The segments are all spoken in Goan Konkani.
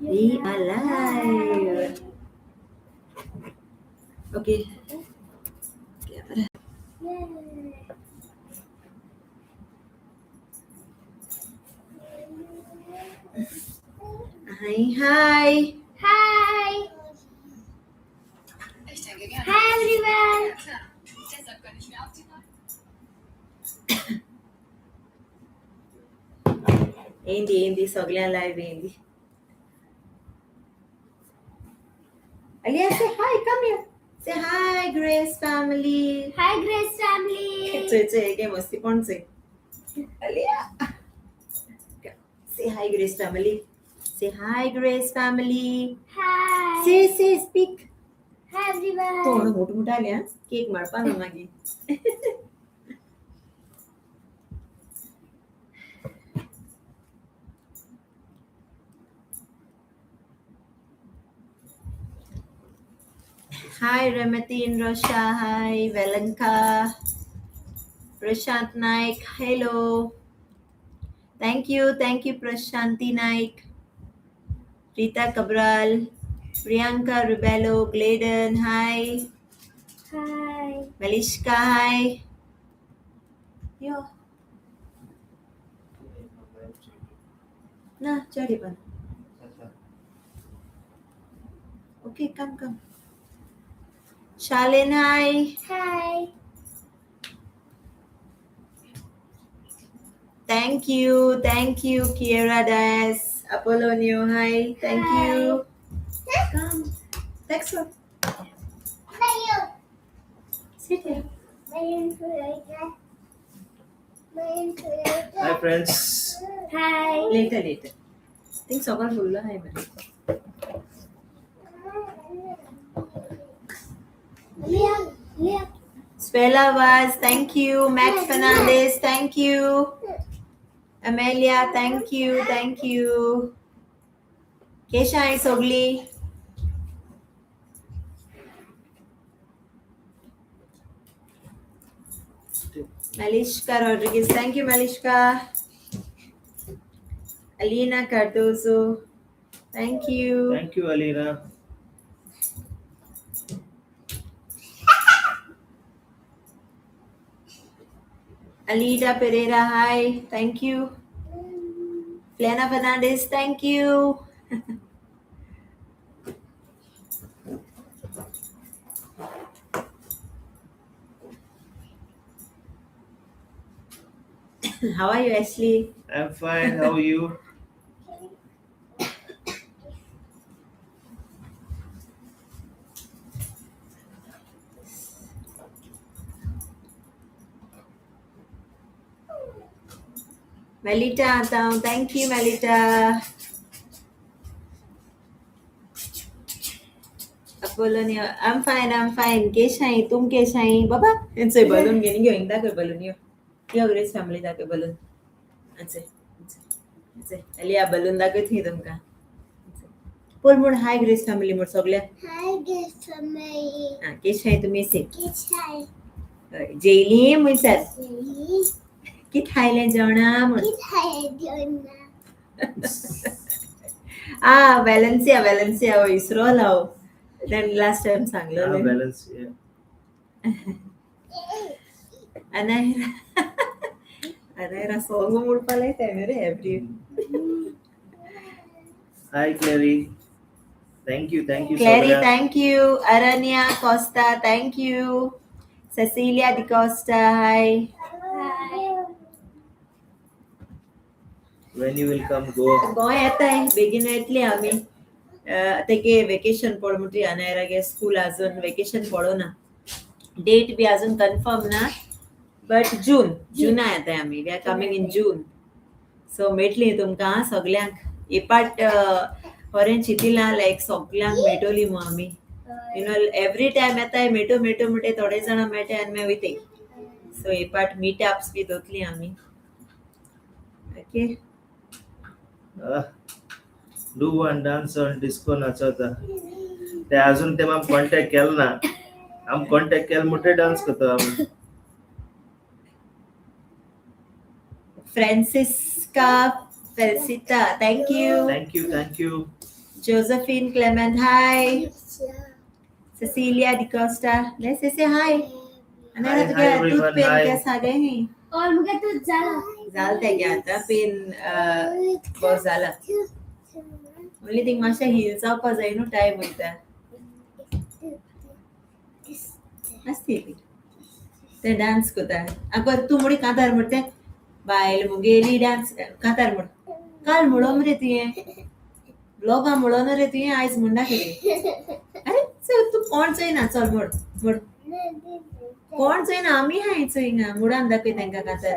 We are live. Okay. Camera. Hi, hi. Hi. Hi everyone. ఏంది ఏంది సగल्या live ఏంది? Alia, say hi, come here. Say hi, Grace family. Hi Grace family. चय चय काय मस्ती पण say. Alia. Say hi, Grace family. Say hi, Grace family. Hi. Say, say, speak. Hi everyone. तोंड मोठं मोठं आले हा केक मारपा न्हू मागीर. Hi Remati and Rosha. Hi Velanka. Prashant Naik. Hello. Thank you. Thank you, Prashanti Naik. Rita Cabral. Priyanka Rebello. Gladen. Hi. Hi. Malishka. Hi. Yo. Na, chadi pan. Okay, come, come. Shalin, hi. Hi. Thank you. Thank you, Kiera Das. Apollonio, hi. Thank Hi. You. Come. Next one. Sit here. Hi friends. Hi. Later, later. Think सगळं फुललं आहे बरे. Svela Vaz, thank you. Max Fernandez, thank you. Amelia, thank you, thank you. Kesha आहे सगळी. Malishka Rodriguez, thank you, Malishka. Alina Cardozo, thank you. Thank you, Alina. Alida Pereira, hi, thank you. Flana Fernandez, thank you. How are you, Ashley? I'm fine. How are you? Melita, thank you, Melita. Apollonia, I'm fine, I'm fine. केश आहे, तुम केश आहे बाबा. यांचे बलून घेऊन घेऊन दाखव बलून. यो यो ग्रेस फॅमिली दाखव बलून. असे असे अलिया बलून दाखवत ही तुमका. बोल म्हण हाय ग्रेस फॅमिली म्हण सगळ्या. Hi Grace family. हा केश आहे तुम्ही से. Hi. जेली म्हण कित खायले जेवणा म्हण. आ वॅलन्सिया वॅलन्सिया विसरोल हांव. Then last time सांगलेलें. Balance. Yeah. Anaira Anaira song म्हणपाक लायता न्हू रे every. Hi, Clary. Thank you. Thank you, Clary, Sonia. Thank you. Aranya Costa, thank you. Cecilia D'Costa, hi. Hi. When you will come, Goa? Goa येताय बेगीन येतली आमी. तेगे वेकेशन पड म्हणटी अनायरागे स्कूल अजून वेकेशन पडो ना, डेट बी अजून कन्फर्म ना, बट जून जुना येताय आमी. We are coming in June, so मेळटली तुमकां सगल्यांक. एपाट बरें चिंतिलां लायक सगल्यांक मेळटली मू आमी. You know every time येताय मेटो मेटो म्हणटे थोडे जाणां मेळटाय आनी मागीर वयताय. सो एपाट मिटअप्स बी दवरतली आमी. Okay. Do one dance on disco नाचवता. ते अजून ते आम कॉन्टॅक्ट केलो ना. आम कॉन्टॅक्ट केलो म्हणटे डान्स करता आमी. Francisca Felicita, thank you. Thank you, thank you. Josephine Clement, hi. Cecilia D'Costa, let's say hi. Hi, Anara hi तुगे everyone, tooth pen hi. केस आ गए हैं. और मुझे तो जाला. झालं ते घे आता पेन बस झाला. ओनली थिंग मातशें हील जावपा जाय न्हू, टायम वयता. आसतली ते डान्स करता. आगो तूं मुडी कांतार म्हण तें बायल मुगेली डान्स कांतार म्हण. काल म्हणो मरे तुवें ब्लॉगा म्हणो न्हू रे तुवें, आयज म्हणना कितें? अरे चल तूं कोण चोयना, चल म्हण म्हण. कोण चोयना, आमी हाय चोयना. मुडान दाखय तांकां कांतार.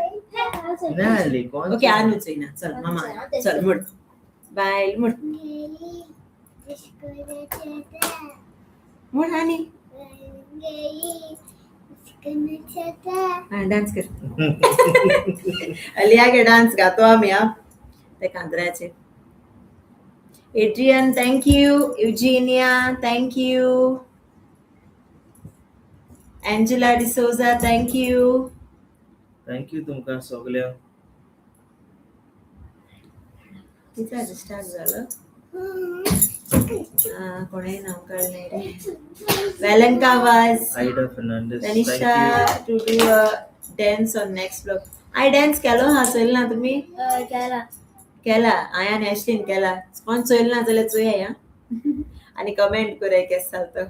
नाही आली कोण. ओके, आनू चोयना. चल मामा, चल म्हण बायल म्हण म्हण आनी हा डान्स कर. अलिया डान्स गातो आम्ही. हा ते कांद्र्याचे. Adrian, thank you. Eugenia, thank you. Angela D'Souza, thank you. Thank you तुमकां सगळ्यांक. कितें स्टार्ट झालं? कोणें नांव काडलें रे. Velanka Vaz. Aida Fernandes. Tanisha to do a dance on next vlog. I dance केलो हा, चोयल ना तुमी? केला. केला हांवें आनी एशलीन केला. कोण चोयल ना जाल्यार चोया हा आनी कमेंट कराय केस जाल तो.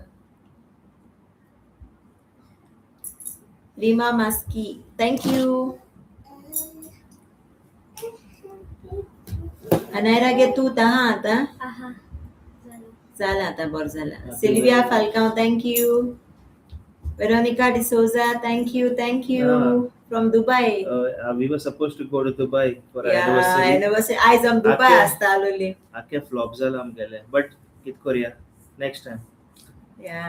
रीमा मास्की, thank you. अनायरा गे तूं आहा आतां. आहा. झालं आता, बरं झालं. Sylvia Falcao, thank you. Veronica D'Souza, thank you, thank you. From Dubai. We were supposed to go to Dubai for या anniversary. Anniversary आयज आम दुबय आख्या- आसता आलोली. आख्खे फ्लॉप जाला आमगेले, बट कित करूया, नेक्स्ट टाइम. या,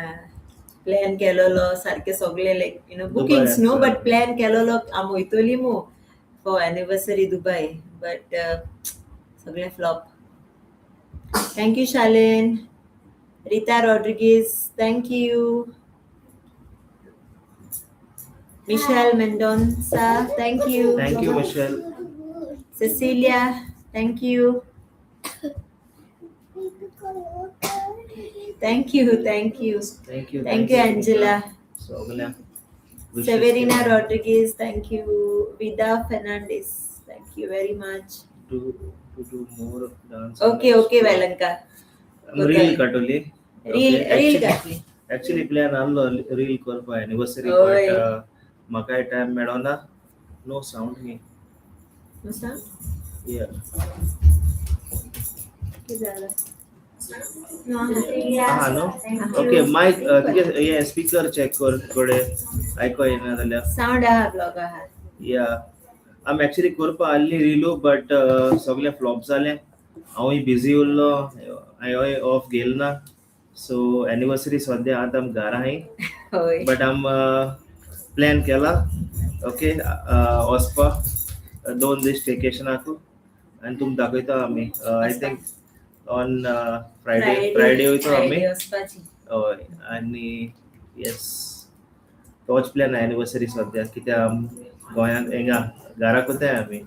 प्लॅन केलेलो सारखे सगळे, लायक you know Dubai bookings न्हू. आसा. बट प्लॅन केलेलो आम वयतली मू फॉर एनिवर्सरी दुबय, बट सगळे flop. Thank you Shalen. Rita Rodrigues, thank you. Michelle Mendonca, thank you. Thank you Michelle. Cecilia, thank you, thank you, thank you. Thank you. Thank you Angela. सगळ्यांक. Severina Rodriguez, thank you. Vida Fernandez, thank you very much. To do more dance. Okay, okay, Velanka. Reel काडटली. Reel, reel घातली. Actually plan आहलो रील करपा एनिवर्सरी, हय. बट म्हाकाय टायम मेळना. नो साउंड ही. नुसा? या. कितें जालें? आहा न्हू, ओके. मायक तुगे हे स्पीकर चेक कर थोडे, आयको येना जाल्यार. साउंड आहा, ब्लॉग आहा. या, आमी एक्चुअली करपा आहली रिलू, बट सगळे फ्लॉप जाले. हांवूय बिजी उरलो, हांवें ऑफ घेयल ना. सो एनिवर्सरी सद्या आतां आमी घरा आहाय. हय. बट आम प्लॅन केला, ओके, वचपा 2 दीस स्टेकेशनाकू आनी तुमकां दाखयता आमी. I think on Friday, Friday वयतो आमी. फ्रायडे वचपाची. हय, आनी येस, तोच प्लॅन एनिवर्सरी सद्या, कित्याक आम गोंयांत हिंगा घराकूच आमी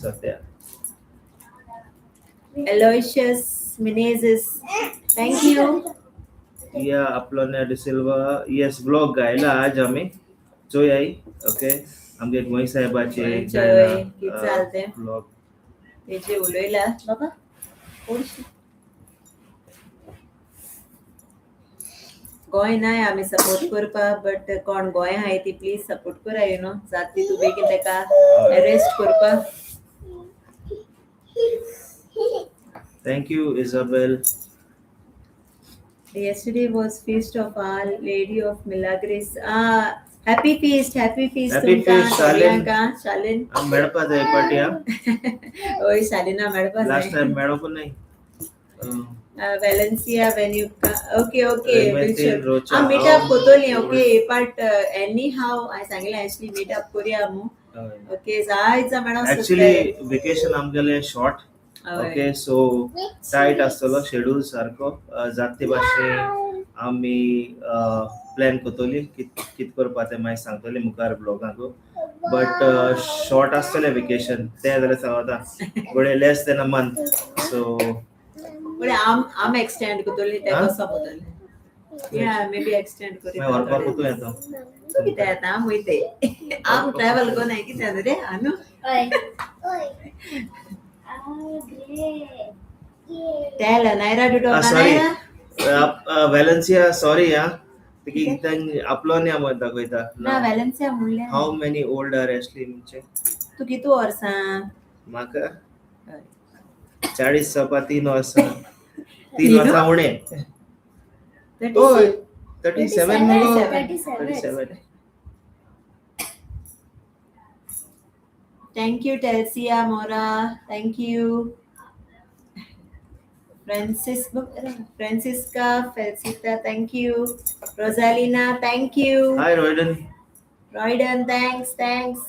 सद्या. Aloysius Menezes, thank you. या, आपलोन्या डिसिल्वा, येस, व्लॉग गायला आज आमी चोयाय. ओके, आमगे गोंय साहेबाचे. चोय, कितें जालें तें. व्लॉग. तेजे उलयला बाबा कोणशी. गोंय नाय आमी सपोर्ट करपा, बट कोण गोंय आहाय ती प्लीज सपोर्ट करा. You know जात ती तूं बेगीन तेका अरेस्ट करपा. Thank you Isabel. Yesterday was feast of Our Lady of Milagres. Ah, happy feast, happy feast. Happy तुमकां feast, Shalin. सगळ्यांक, शालीन. आम मेळपा जाय पाटी हा. ओय, शालिना मेळपा लास्ट जाय. टाइम मेळोंक नाही. Valencia when you, okay. Remetin Rocha. आम मीट अप कोतोली. ओके, बट एनी हाव हांवें सांगलें एक्चुअली मीट अप करूया मू. ओके, जायचा मॅडम. ऍक्च्युली वेकेशन आमगेले शॉर्ट, ओके, सो टायट आसतलो शेड्यूल सारको. जात ते भाशेन आमी प्लॅन करतली कित करपा तें मागीर सांगतली मुखार ब्लॉगांक, बट शॉर्ट आसतलें वेकेशन तें जाल्यार सांगता, घडये less than a month, so. पण आम आम एक्सटेंड करतली ते कसो बदल या मे बी एक्सटेंड करी. मागीर व्हरपाक कोतून येता. तूं कितें येता आम वयते आम ट्रॅवल कोनाय कितें जाता रे आनु. हय. Ah, great. Tell Anayra to talk. Sorry. Anayra. Valencia sorry हा की आपलो न्ही आमी दाखयता. ना व्हॅलेन्सिया म्हणलें. How many old are Ashley म्हणजे? तूं कितू वर्सां? म्हाका 40 सपा 3 वर्सां, 3 वर्सां उणे. हय, 37 मगो. 37. 37. Thank you, Telsia Mora. Thank you. Francis, Francisca Felcita, thank you. Rosalina, thank you. Hi Royden. Royden, thanks, thanks.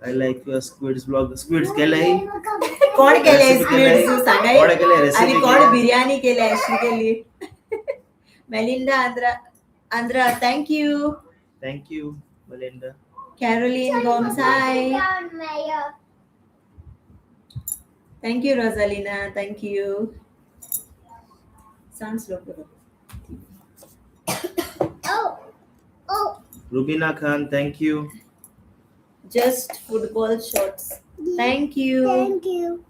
I like your squids blog. Squids केलंय. कोण केले Recipe केलंय. स्क्विड्स सांगाय. कोण केलंय आणि रेसिपी? कोण बिर्याणी केली अशी केली. Melinda Andra Andra, thank you. Thank you Melinda. Caroline Gomes, hi. Thank you Rosalina, thank you. Sound slow करू. Oh, oh. Rubina Khan, thank you. Just football shorts. Thank you. Thank you.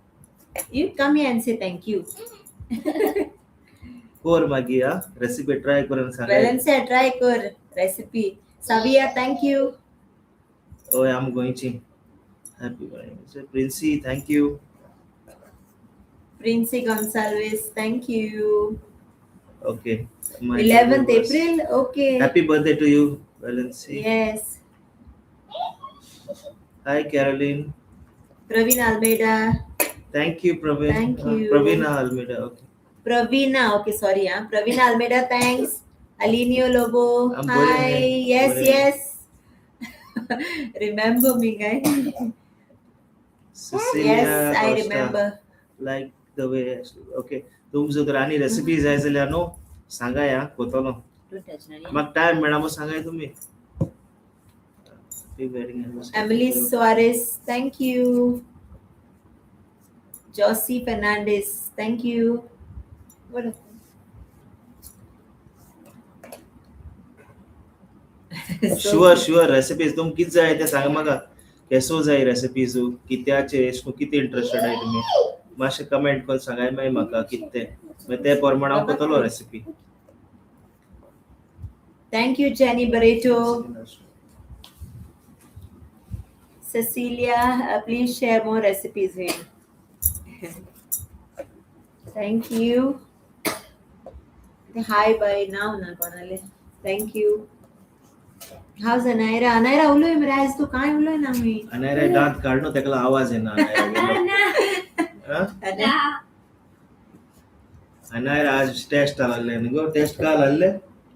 You come here and say thank you. कोर मागीर हा रेसिपी ट्राय करून सांगाय. Valencia try कर recipe. Savia, thank you. हय, आम गोंयची. Happy Princy, thank you. Princy Gonsalves, thank you. Okay. 11th April, okay. Happy birthday to you Valency. Yes. Hi Caroline. Praveen Almeida. Thank you Praveen. Thank you. Praveena Almeida, okay. Praveena, okay, sorry, huh? Praveen Almeida, thanks. Alinio Lobo, I'm hi. boring, eh? Yes, Boring. Yes. Remember me, guys. Cecilia Yes, I Costa. Remember. Like the way, okay. तुमचो तर आनी रेसिपी जाय जाल्यार न्हू सांगाय हा कोतलो. Don't touch, Nani. म्हाका टायम मेळना म्हूण सांगाय तुमी. Emily Suarez, thank you. Josie Fernandez, thank you. What a- So- sure sure recipes तुमकां कितें जाय तें सांगा म्हाका. केसो जाय रेसिपीज कित्याचे एश कितें इंट्रस्टेड आहाय तुमी मातशें कमेंट करून सांगाय मागीर म्हाका कितें तें मागीर ते प्रमाणे हांव कोतलो recipe. Thank you, Jenny Barreto. Cecilia, please share more recipes here. Thank you. Hi, bye now, na konale. Thank you. How's Anaira? Anaira, उलोय मरे आज तू काय उलोय ना मी. अनायरा दांत काढ न्हू तेका आवाज येना अनायरा. अनायरा आज टेस्ट आल्ले न्हू गो टेस्ट काल आल्ले.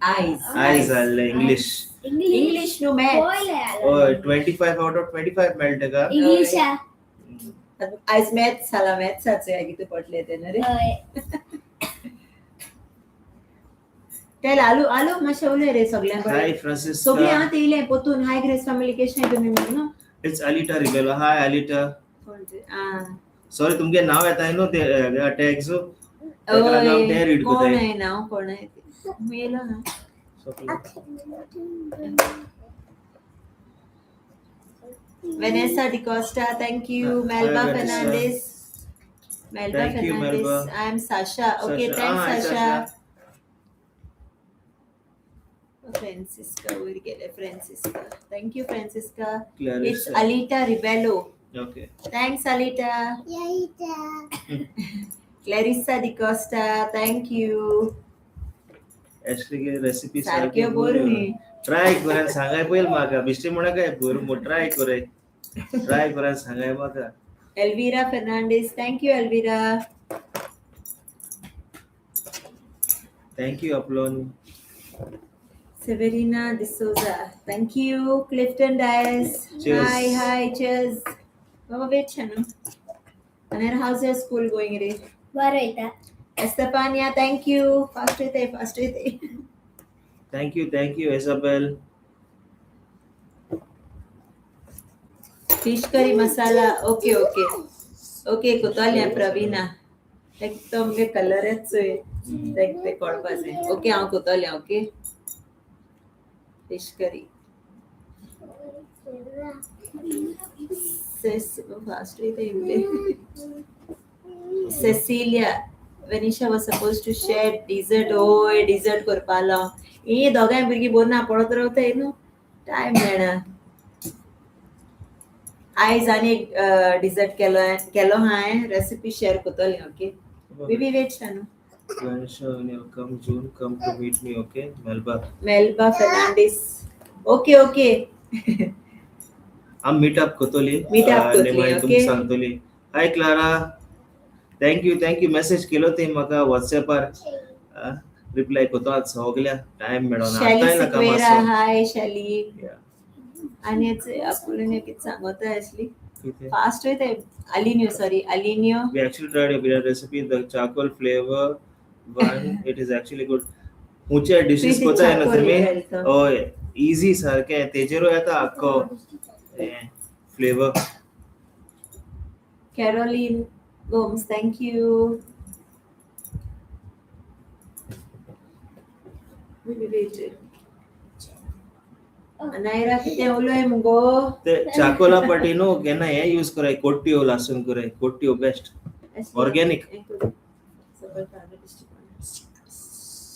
आयज. आयज आल्ले इंग्लीश. इंग्लिश न्हू मॅथ्स. हय, 25 आउट ऑफ 25 मेळटा तेका. इंग्लिश. आयज मॅथ्स जाला मॅथ्साचे कितें पडले ते न्हू रे. तेल आलू आलू मातशें उलय रे सगळ्यां हाय कडेन. फ्रांसिस. सगळीं आतां येयलें पोतून हाय ग्रेस फॅमिली केशें तुमी म्हणून. It's Alita Rebelo. Hi Alita. कोण ते? आं. सॉरी तुमगे नाव येता न्हू ते टॅग्स तेका लागून हांव ते ओय, रीड कोण कोताय. आहे नाव कोण आहे ते? मी येयलो ना. Vanessa D'Costa, thank you. Hi, Melba Vanessa. Fernandez. Melba Thank you, Fernandez. Melba. I am Sasha. Okay, Sasha. Thanks, Ah, hi, Sasha. Sasha. Francisca, वयर गेले Francisca. Thank you, Francisca. It's Clarissa. Alita Rebello. Okay. Thanks, Alita. Clarissa D'Costa, thank you. Ashley गे रेसिपी सारक्यो बऱ्यो न्ही. ट्राय करून सांगाय पयल म्हाका बेश्टी म्हणा काय बरो ट्राय करे ट्राय करून सांगाय म्हाका. Elvira Fernandez, thank you, Elvira. Thank you अपलोन. Severina D'Souza, thank you. Clifton Dias, Cheers. Hi, hi, cheers. Baba, wait, Chanu. And then how's your school going, Ray? बरं येता. Estefania, thank you. Fast with fast with. Thank you thank you Isabel. Fish curry masala. Okay, okay. Okay, Kutalia Pravina. लायक तो आमगे कलरच चोय लायक ते कळपा जाय. ओके, हांव कोतोलें. Okay, fish curry fast वयता इमले. Cecilia, Venisha was supposed to share dessert. ओय, डिझर्ट करपालो. ही दोगांय भुरगीं बोर ना पडत रावताय न्हू, टायम मेळना. आयज आनी एक डिझर्ट केलो केलो हांवें, रेसिपी शेअर करतलें. Okay baby, wait Shanu. Vanisha, when you come June, come to meet me, okay? Melba. Melba Fernandes, okay okay. आम मीट अप करतली. Meet up आनी करतली, मागीर okay. तुमकां सांगतली. Hi Clara, thank you, thank you. Message केलो ती म्हाका वॉट्सएपार, रिप्लाय करतो आज. सगल्या टायम मेळना. शैली आतांय ना काम सिक्वेरा. आसा. हाय शैली. Yeah. आनी आपुलून कितें सांगता आसली. कितें? फास्ट वयता. अलिन्यो, sorry, अलिन्यो. We actually tried a biryani recipe, the charcoal flavor one. It is actually good. खंयचे डिशीस कोताय न्हू तुमी, हय, इजी सारकें, तेजेरूय येता आख्खो flavour. Caroline Gomes, thank you. Wait, wait. Anaira, कितें उलय मुगो. ते चाकोला पटी न्हू केन्ना हें यूज कराय, कोट्ट्यो लासून कराय, कोट्ट्यो best, organic.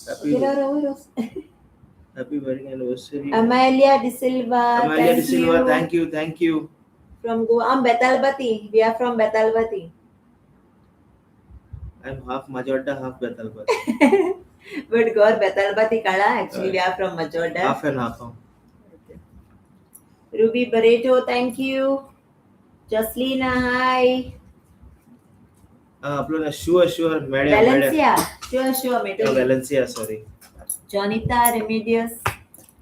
Happy happy wedding anniversary. Amalia D'Silva. Amalia thank D'Silva, you. Thank you, thank you. From Goa. I'm Betalbati. We are from Betalbati. I am half Majorda, half Betalbatim. But Gaur Betalbati Kala. Actually, we are from Majorda. Half and half. Ruby Barreto, thank you. Jaslina, hi. आपलो शुअर शुअर मेळ्या मेळ्या. Valencia, sure, sure, Meto. Valencia, sorry. Jonita Remedios,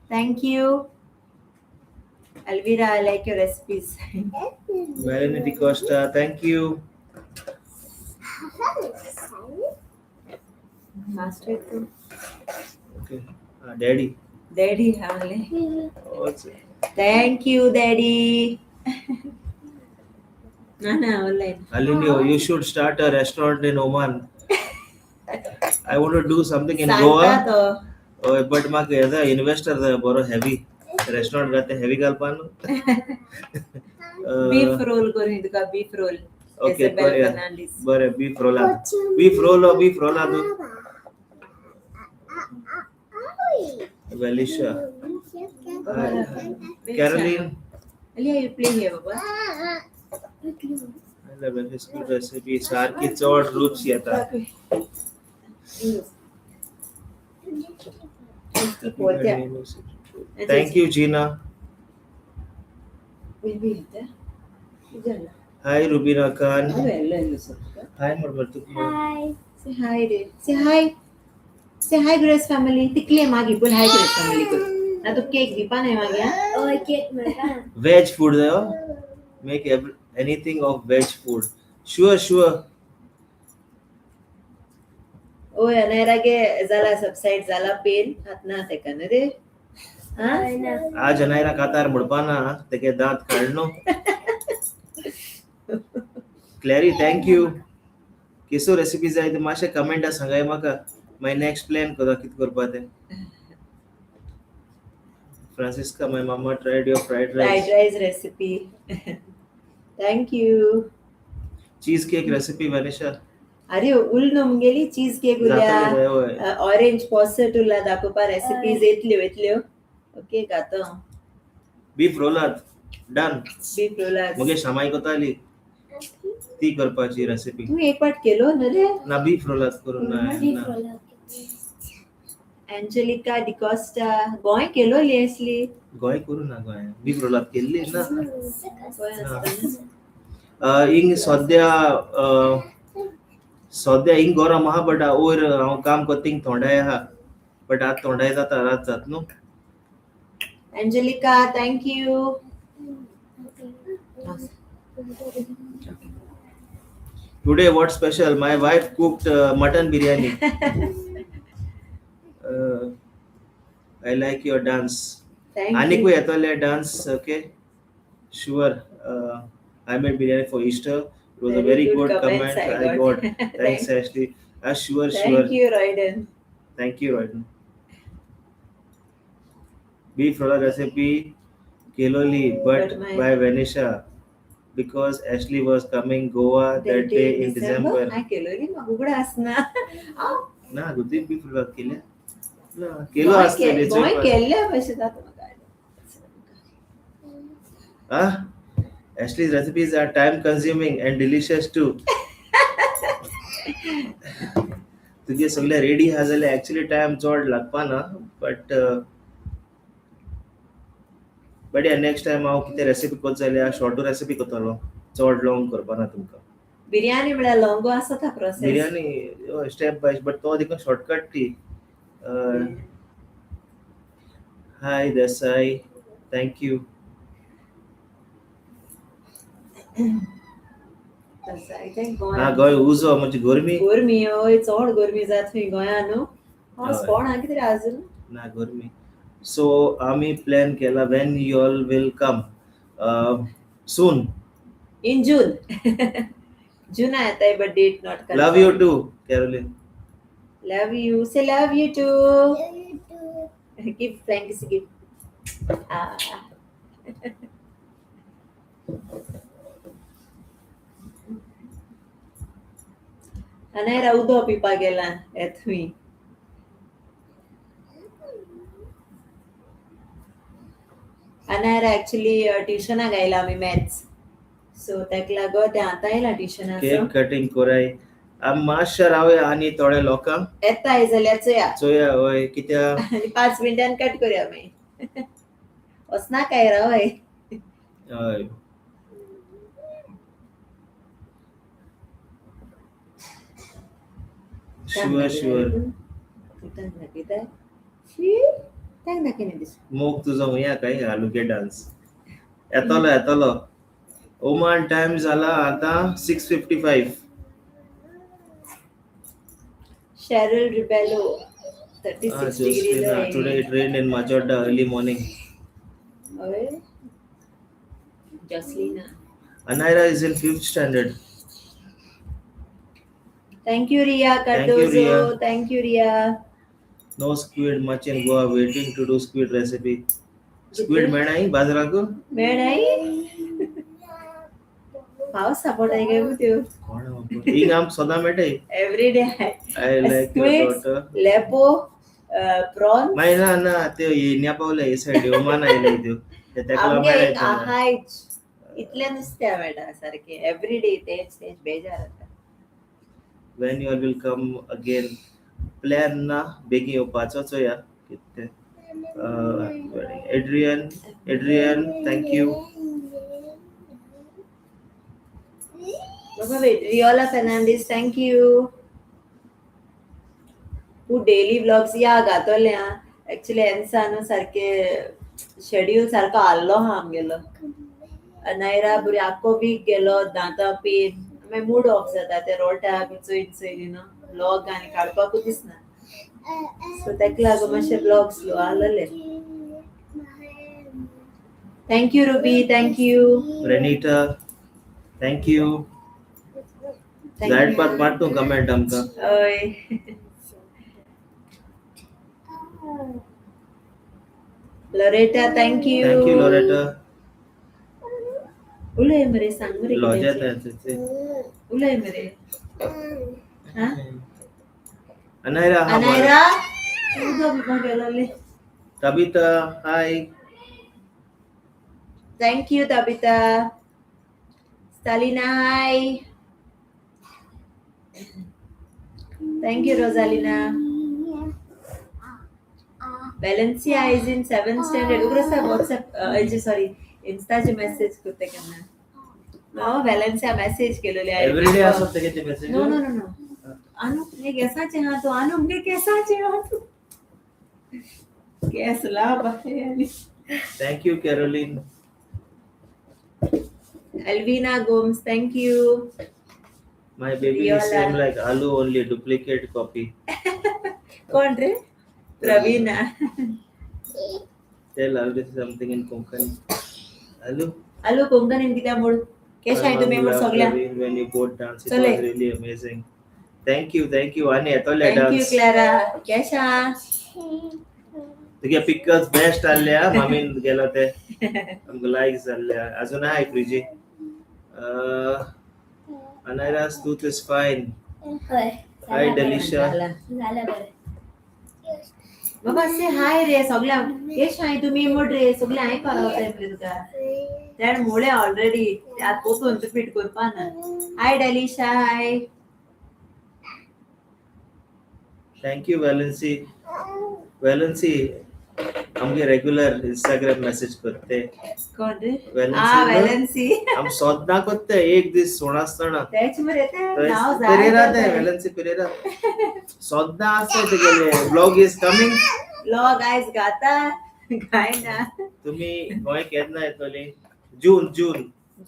thank you. Elvira, I like your recipes. Melanie D'Costa, thank you. Master too. Okay, daddy. Daddy, hamle. Also. Thank you, Daddy. Na na, online. Alinio, you should start a restaurant in Oman. I want to do something in सांगता Goa, तो. But म्हाका येता इन्वेस्टर बरो हेवी रेस्टॉरंट घातले हेवी घालपा न्हू. बीफ रोल करून तुका, बीफ रोल. ओके. Isabel बरें. Fernandez. बरें, बीफ रोला, बीफ रोल, बीफ रोला तूं. Velisha, Caroline. Alia, you play here, Baba. Recipe सारखी चड रुच येता. पोरत्या. Thank you Jinnah. Baby, येता? झालं. हाय रुबीना खान. अरे, hello, sir. हाय म्हणबर तुका. Hi. Say hi रे. Say hi. Say hi, Grace family. तिकले मागी बोल, hi Grace family कर. ना तू केक दिपा नाही मागे हा? Oh, cake my. Veg food there. Make anything of veg food. Sure, sure. ओय, अनायरागे झाला सबसाइड झाला पेन हात ना तेका न्हू रे हा. आज अनायरा कातार म्हणपा ना, तेके दांत काडनो. क्लॅरी, thank you. केसो रेसिपी जाय ते मातशें कमेंटा सांगाय म्हाका. मागीर नेक्स्ट प्लॅन करता कितें करपा तें. Francisca, my mama tried your fried fried rice. Rice recipe, thank you. Cheese cake recipe, Vanisha. अरे, उल मुगेली चीज केक उरल्या. जातली हय. ऑरेंज पॉसेट उरला दाखोवपा. रेसिपीज येतल्यो येतल्यो. ओके, गातो. बीफ रोलात डन. बीफ रोला. मुगे शामाई कोताली ती करपाची रेसिपी. तू एक पाट केलो ना रे? ना, बीफ रोलात करून ना ना. एंजेलिका डिकॉस्टा, गोंय केलो असली. गोंय करू ना, गोंय बीफ रोलात केल्ली ना. गोंय आसतना. हिंग सद्या सद्या हिंग गरम आहा, बट वयर हांव काम करता थिंग थोंडाय आहा, बट आतां थोंडाय जाता, रात जात न्हू. Angelica, thank you. Today what special? My wife cooked mutton biryani. I like your dance. Thank आनीकूय you. येतले dance. Okay, sure. I made biryani for Easter. It was a very good comment I got. Thanks Ashley. Sure sure. Thank you Royden. Thank you Royden. Beef roller recipe केलोली but But my- by Vanisha because Ashley was coming Goa that day in December. हांवें केलोली म्हाका उगडा आसना. हांव ना गो, बीफ रोला केल्या ना, केलो आसतली. गोंय केल्ल्या भशेन जाता म्हाका. Ah, Ashley's recipes are time consuming and delicious too. तुगे सगळे रेडी आहा जाल्यार एक्चुअली टायम चड लागपा ना, बट बट या नेक्स्ट टायम हांव कितें रेसिपी करता जाल्यार शॉर्टू रेसिपी करतलो, चड लॉंग करपा ना तुमकां. बिर्याणी म्हळ्यार लॉंगो आसता process. Biryani step by, but तो देखून शॉर्टकट ती. हाय देसाई, thank you. ना गोंय उजो म्हणजे गरमी. गरमी हय, चड गरमी जात खंय गोंयान न्हू. हय. कोण आहा कितें अजून? ना गरमी. सो आमी प्लॅन केला, when you all will come soon? In June. जुना येताय but date not. Love you too Caroline. Love you, say love you too. Love you too. Give thanks, give. Ah. Anaira उदो पिवपाक गेला येत थंय. अनायरा एक्चुअली ट्युशनाक आयला आमी मॅथ्स, सो ताका लागून ते आतां आयला ट्युशनाक. केक कटिंग कोराय आमी मातशें रावया आनी थोडे लोकांक येताय जाल्यार चोया. चोया हय कित्याक. आनी 5 मिनटान कट करूया मागीर. वचनाकाय राव हय. हय. Sure sure. दाखयता शी, तांक दाखयना दिस. मोग तुजो हुया काय आलुगे डान्स येतलो येतलो. ओमान टायम जाला आतां 6:55. Cheryl Rebello, 36 degree. Today it rained in Majorda early morning. हय Jocelina. Anaira is in fifth standard. Thank you Riya. Thank you, Riya. Cardozo, thank you Riya. No squid much in Goa, waiting to do squid recipe. Squid मेळनाय बाजाराक? मेळनाय, पावस सापडटाय काय गो त्यो. कोण हिंग आम सदां मेळटाय. Every day. I like your Squids. Daughter. लेपो, प्रॉन्स. मागीर ना ना, त्यो येन्या पावले हे सायड ओमान आयले त्यो ते तेका लागून आमगे एक मेळटाय. आहायच, इतलें नुस्तें मेळटा सारकें एवरी डे, तेच तेच, बेजार जाता. When you will come again? Plan ना बेगीन येवपाचो, चोया कितें. Adrian, Adrian, thank you. बाबा wait, Riola Fernandes, thank you. तूं डेली व्लॉग्स या घातोले. आं, एक्चुअली एन्सा न्हू सारकें शेड्यूल सारको हाल्लो आहा आमगेलो. अनायरा बरी आख्खो वीक गेलो दांतां पेन, मागीर मूड ऑफ जाता, ते रोटा बी चोयन चोयन न्हू व्लॉग आनी काडपाकूच दिसना. सो ताका लागून मातशे व्लॉग स्लो आहलेले. Thank you Ruby, thank you. Renita, thank you. जायत पात मार तूं कमेंट आमकां. हय. Loretta, thank you. Thank you Loretta. उलय मरे, सांग मरे. लॉजेत. कितें उलय मरे. हा. अनायरा हा. अनायरा उदक पिवपाक गेलोले. Tabitha, hi. Thank you Tabitha. Stalina, hi. Thank you Rosalina. Valencia is in 7th standard. उग्र व्हॉट्सएप, सॉरी, इन्स्टाचे मेसेज करता केन्ना हांव वेलेन्सिया मेसेज केलेले. एवरी डे आसत तेगे ते message? No no no no, अनु हे केसाचे हा तू, अनु मुगे केसाचे हा तू, केस लाभ आहे. Thank you Caroline. Alvina Gomes, thank you. My baby is same like Alu, only duplicate copy. कोण रे? प्रवीणा. Tell Alu something in Konkani. Alu. Alu, कोंकणीन कित्या म्हूण केश हाय तुमी म्हूण सगळ्या. When you both dance, it चले. was really amazing. Thank you, thank you. आनी येतोले thank you dance. Clara. केश हा? तुगे पिकल्स बेस्ट आहले हा, मामीन गेलो ते आमकां लायक जाल्ले. अजून हाय फ्रिजी. Anaira's tooth is fine. हय. Hi, Delisha. झाला. झालं बरं. बाबा से हाय रे सगळ्या. केश हाय तुमी म्हण रे सगळे हाय पावताय मरे तुका. त्याण मुळे ऑलरेडी आत पोतून रिपीट करपा ना. हाय डलिशा, हाय. Thank you Valency. Valency आमगे रेग्युलर इंस्टाग्राम मेसेज करते. कोण रे? वेलन्सी. आ, वेलन्सी. आम सद्दां करते, एक दीस सोडासतना. तेच मरे ते नाव जाय. पेरेरा ते वेलन्सी पेरेरा सद्दां आसता तेगेले. Blog is coming. Blog आयज गाता काय ना. तुम्ही गोंय केन्ना येतली? जून, जून.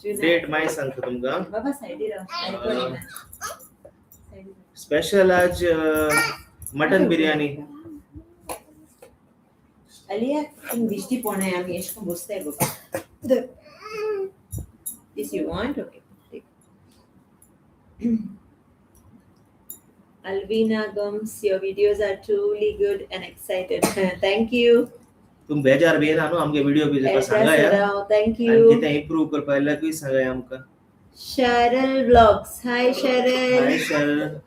जून. डेट मागीर सांगता तुमकां. बाबा सायडीर राव. सायडीर राव. स्पेशल आज मटन बिर्याणी. अलिया, तुम दिश्टी पोणाय आमी एश कोन बसताय बाबा. This you want? Okay. Take. Alvina Gomes, your videos are truly good and excited. Thank you. तुम बेजार बी येना न्हू आमगे व्हिडिओ बी तुका सांगा या. Thank आनी you. कितें इम्प्रूव करपा जाल्यार सांगाय आमकां. Cheryl Vlogs. Hi, Cheryl. Hi Sharon.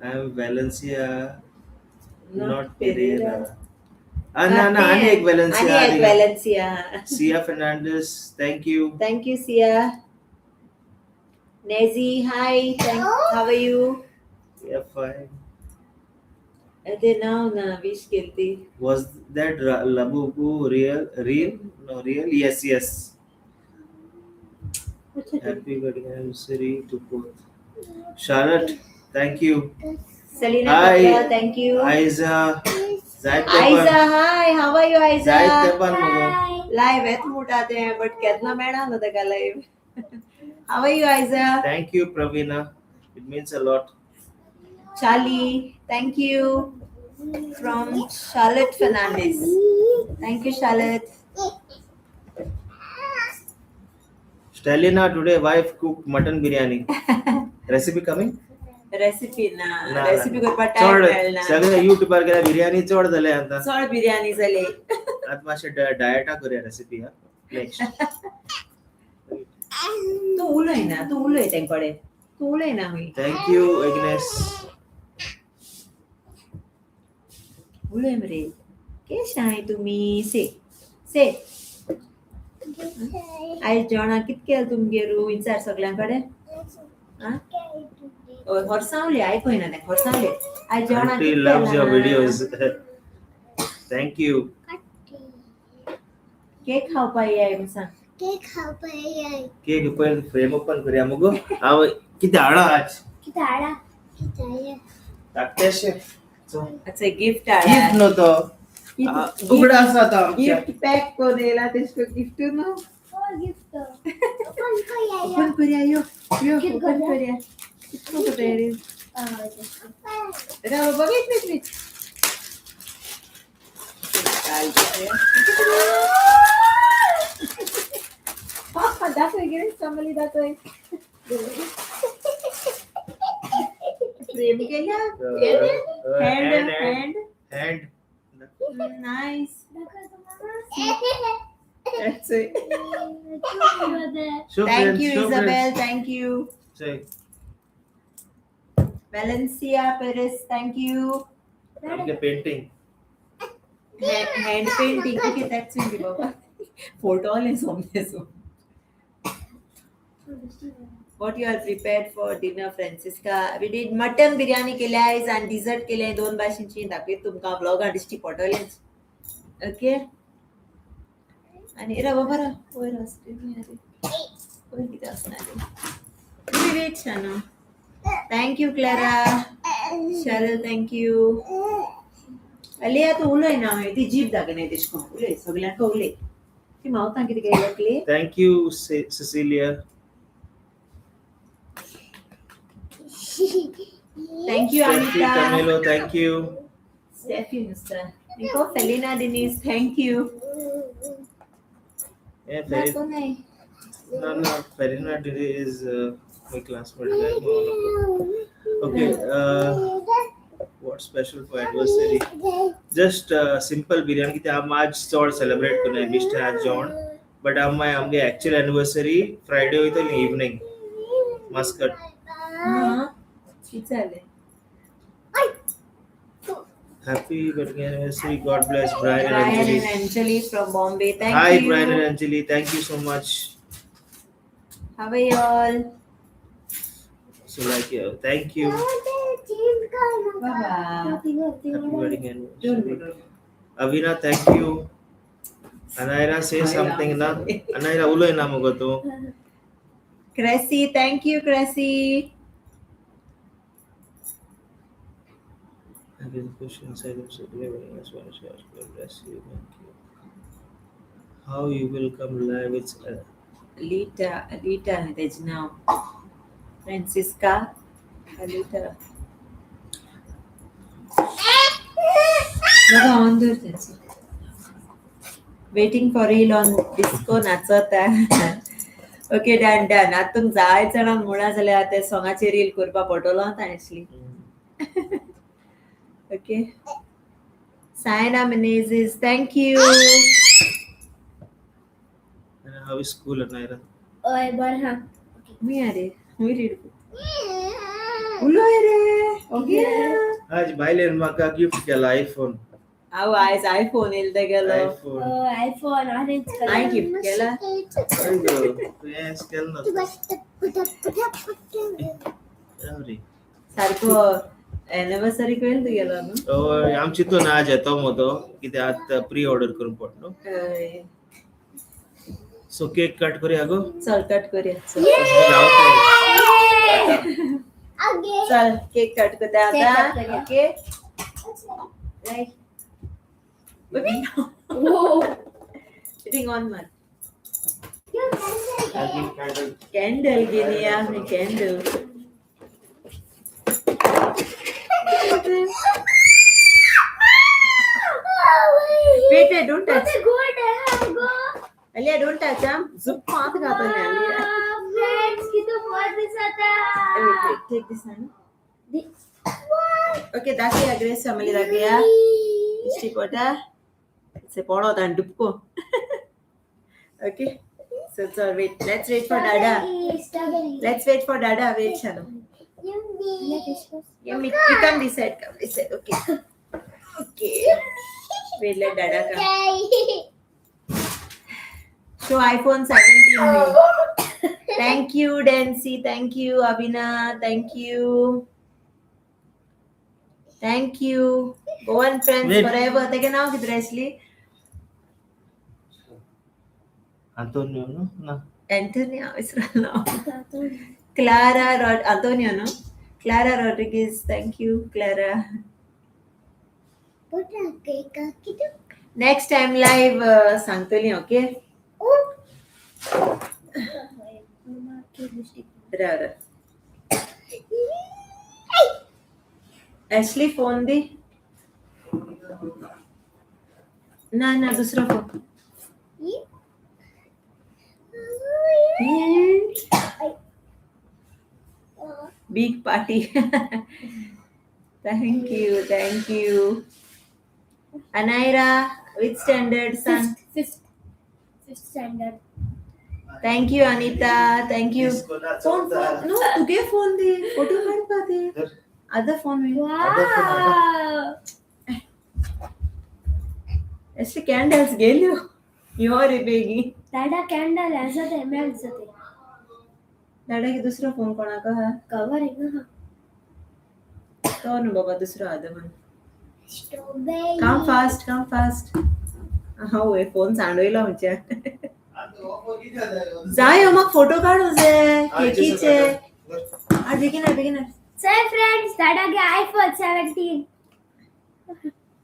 I am Valencia, not Pereira. Ah, ना ना, आनी एक आणि Valencia. एक Valencia. Siya Fernandes, thank you. Thank you, Sia. Nezi, hi. How are you? Yeah, fine. ते नाव ना विश केली. Was that Labubu real? Real? No, real? Yes, yes. Happy wedding anniversary to both. Charlotte, thank you. Selena Hi. Kapra, thank you. Aiza, जायत Aiza, तेपान. hi. How are you, Aiza? जायत तेपान मगो. Live येत मुटा ते, but केन्ना मेळना न्हू तेका live. How are you, Aiza? Thank you, Pravina. It means a lot. Charlie, thank you. From Charlotte Fernandez. Thank you, Charlotte. Stalina today wife cooked mutton biryani. Recipe coming? Recipe ना. ना, रेसिपी करपाक टायम चड मेळना. सगळे युट्यूबार गेल्यार बिर्याणी चड जाले आतां. चड बिर्याणी जाली. आतां मातशें डायटा करूया रेसिपी हा नेक्स्ट. तूं उलय ना, तूं उलय तें कडेन, तूं उलय ना खंय. Thank you Agnes. उलय मरे. केश हाय तुमी से से. आयज जेवणाक कित केलें तुमगेर विचार सगळ्यां कडेन. आं, हय, होरसावले आयकयना तें. होरसावले आयज जेवणाक Auntie कित loves your केलां? videos. Thank you. Cake खावपा येय म्हूण सांग. केक खावपा येय. केक पयर फ्रेम ओपन करूया मगो. हांव कितें हाडा आज? कितें हाडा? कितें? धाकटेशें. अच्छा, गिफ्ट गिफ्ट हाडा. न्हू तो. उगडा आसा आतां आमच्या. गिफ्ट पॅक करून येयला तेश गिफ्ट न्हू. गिफ्ट ओपन करूया. ओपन करूया, यो यो. कित ओपन करूया? करूया. कितको करता रे? राव बाबा, wait wait wait. पापा दाखय गे, समली दाखय. फ्रेम केल्या. Hand hand. Hand. Nice. That's it. Show Thank friends, you, show Isabel. friends. Thank you. Say, Valencia Perez, thank you. आमगे painting. Hand painting. Okay, that's it, Baba. Photo all so. What you are prepared for dinner, Francisca? We did mutton biryani केले आयज आणि डिझर्ट केले दोन भाशेंची. दाखयत तुमकां ब्लॉगान दिश्टी पडटलेंच. ओके, आणि राव बाबा, राव वयर वयर कितें आसना रे. Wait Shanu. Thank you Clara. Cheryl, thank you. Aliya, तूं उलय ना. ती जीप दाखयना तेश कोन. उलय सगल्यांक उलय. ती मावता कितें केलें. Thank you, Cecilia. Thank you Thank you, Anita. Camilo. Thank you. Steffi नुस्ता निको फेलिना डिनीस thank you. Yeah, no, no, Felina is my classmate. Okay, what special for anniversary? Just simple biryani कित्याक आम आज चड सेलिब्रेट करूया बेश्टें आज जेवण, बट आम मागीर आमगे एक्चुअल एनिवर्सरी फ्रायडे वयतली इवनींग मस्कट. हां, कितें जालें? Happy wedding anniversary. God bless Brian and Brian Anjali. And Anjali from Bombay. Thank Hi you. Brian and Anjali. Thank you so much. How are you all? So like yeah, thank you. Baba. Happy wedding Don't anniversary. Avina, thank you. Anaira, say something na. Anaira, उलय ना मुगो तूं. Cressy, thank you, Cressy. Having push inside of God bless you. Thank you. How you will come live? It's Alita, Alita न्ही तेजें नांव. Francisca, Alita. बाबा ऑन दवर तेचो. Waiting for reel on disco नाचता. Okay, done done. आतां तुमकां जाय जाणांक मुळा जाल्यार ते सोंगाचे रील करपा पडटलो आतां actually. Okay. Sayana Menezes, thank you. And how is school, Anaira? ओय बरं हा. मी अरे मी रीड उलय रे. ओके. आज बायलेन म्हाका गिफ्ट केला आयफोन. हांव आयज आयफोन येयलो तेगेलो. आयफोन. IPhone orange colour. हांवें गिफ्ट केला. तुवें केलं ना. रे. सारको एनिवर्सरी केलं तुगेलो न्हू. हय, आमची चिंतून आज येतो मो तो कित्याक आतां प्री ऑर्डर करूंक पडलो. हय. सो केक कट करूया गो. चल कट करूया चल. चल केक कट करता केक आता. कट करूया. Okay. Right. Baby. Ring on मार. कॅन्डल घेऊया candle. Wait, wait, don't touch. Good. Alia, don't touch. I'm zup मात घातली Alia. Friends, किती मस्त दिसता. Wait, wait, take this hand. Okay, दाखया ग्रेस फॅमिली दाखया. दिश्टी पडटा. से पडो ताण डुबको. Okay. So, so wait, let's wait for Dada. Let's wait for Dada. Wait, Shanu. Yummy. You come this side. Come this side. Okay. Okay. Wait, let Dada come. Show iPhone 17. Thank you, Dancy. Thank you, Abhina. Thank you. Thank you. Goan friends Wait. forever. तेगे नाव कितें रे Ashley? Antonio न्हू ना. Antonio विसरलो नाव. Clara Rod Antonio no? Clara Rodriguez. Thank you, Clara. Next time live सांगतली, okay? Rao Rao. Ashley phone दे. ना ना दुसरो phone. Big party. Thank you, thank you. Anaira, which standard, son? Fifth fifth standard. Thank you, Anita. Thank you. Phone, phone. No, तुगे फोन दे. फोटो काढपा दे. Other phone. Wow. Ashley candles गेल्यो. यो रे बेगी. दादा कॅन्डल आसा ते मेल्ट जाते. दादा की दुसरो फोन कोणाक आहा? कवर आहे ना. तो न्हू बाबा दुसरो आहा म्हण. Strawberry. Come fast, come fast. हा फोन सांडवयलो आमच्या. जाय म्हाका फोटो काडूं जाय केकीचे. आ बेगीन बेगीन. सर फ्रेंड्स, दादा गे आयफोन 17.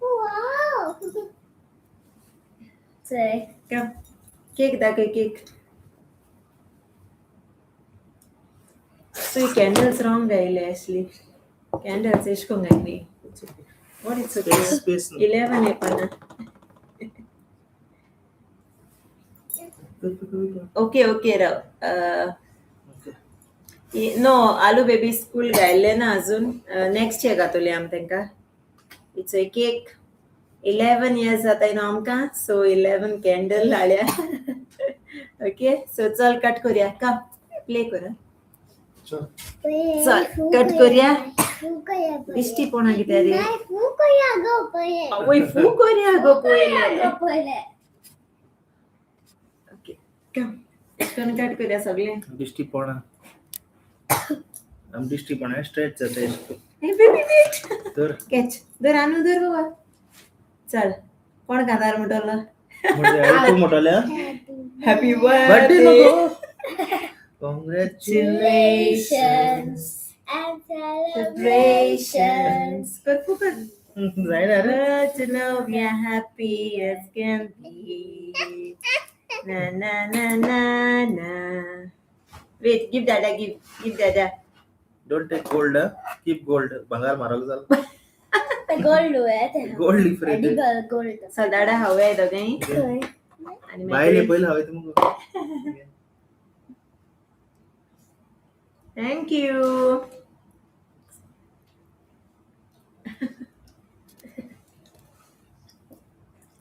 वाव. सर. कम. केक दाखय केक. So candles wrong आयले असली. कॅन्डल्स एश कोण घातली. What it's space space. 11 येपाना. Okay okay राव. नो, आलू बेबी स्कूल गायल्ले ना अजून. नेक्स्ट इयर घातोली आमी तांकां. It's a cake. 11 years जाताय न्हू आमकां, सो 11 कॅन्डल हाडल्या. ओके, सो चल कट करूया. कम प्ले करा. चल कट करूया. दिश्टी पोणा कित्याक रे? आवय, फू करूया गो पयले. ओके, कम कन कट करूया सगळे. दिश्टी पोणा आम दिश्टी पोणा स्ट्रेट जाता. हे बेबी, वेट. तर कॅच धर आनू, धर बाबा. चल, कोण खाणार म्हणटलो? म्हणजे तू मोठल्या हॅपी बर्थडे बर्थडे. नको. कॉंग्रॅच्युलेशन्स. And celebrations. कर, फू कर. जायना रे. To know we are happy as can be. Na na na na na. Wait, give Dada, give, give Dada. Don't take gold, keep gold. भांगार म्हारग जाल. गोल्ड ते. Gold different. Gold. चल दादा, हवे दोगांय आणि बायले मागीर पयलीं हांवें तुमकां. Thank you.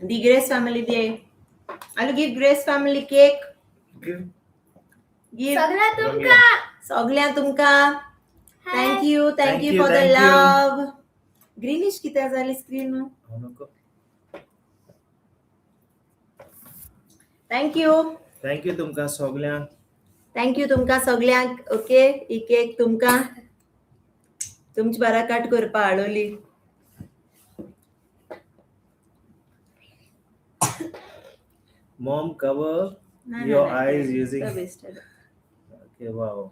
The Grace family day. I'll give Grace family cake. Give. Give. सगळं तुमका. सगळ्या तुमका thank you, Thank thank you you, for the thank you. Love. Greenish कित्याक जाली स्क्रीन? हांव नको. Thank you. Thank you तुमकां सगल्यांक. Thank you तुमकां सगल्यांक. ओके, ही केक तुमकां तुमची बारा कट करपा हाडवली. Mom, cover your eyes using. Okay, wow.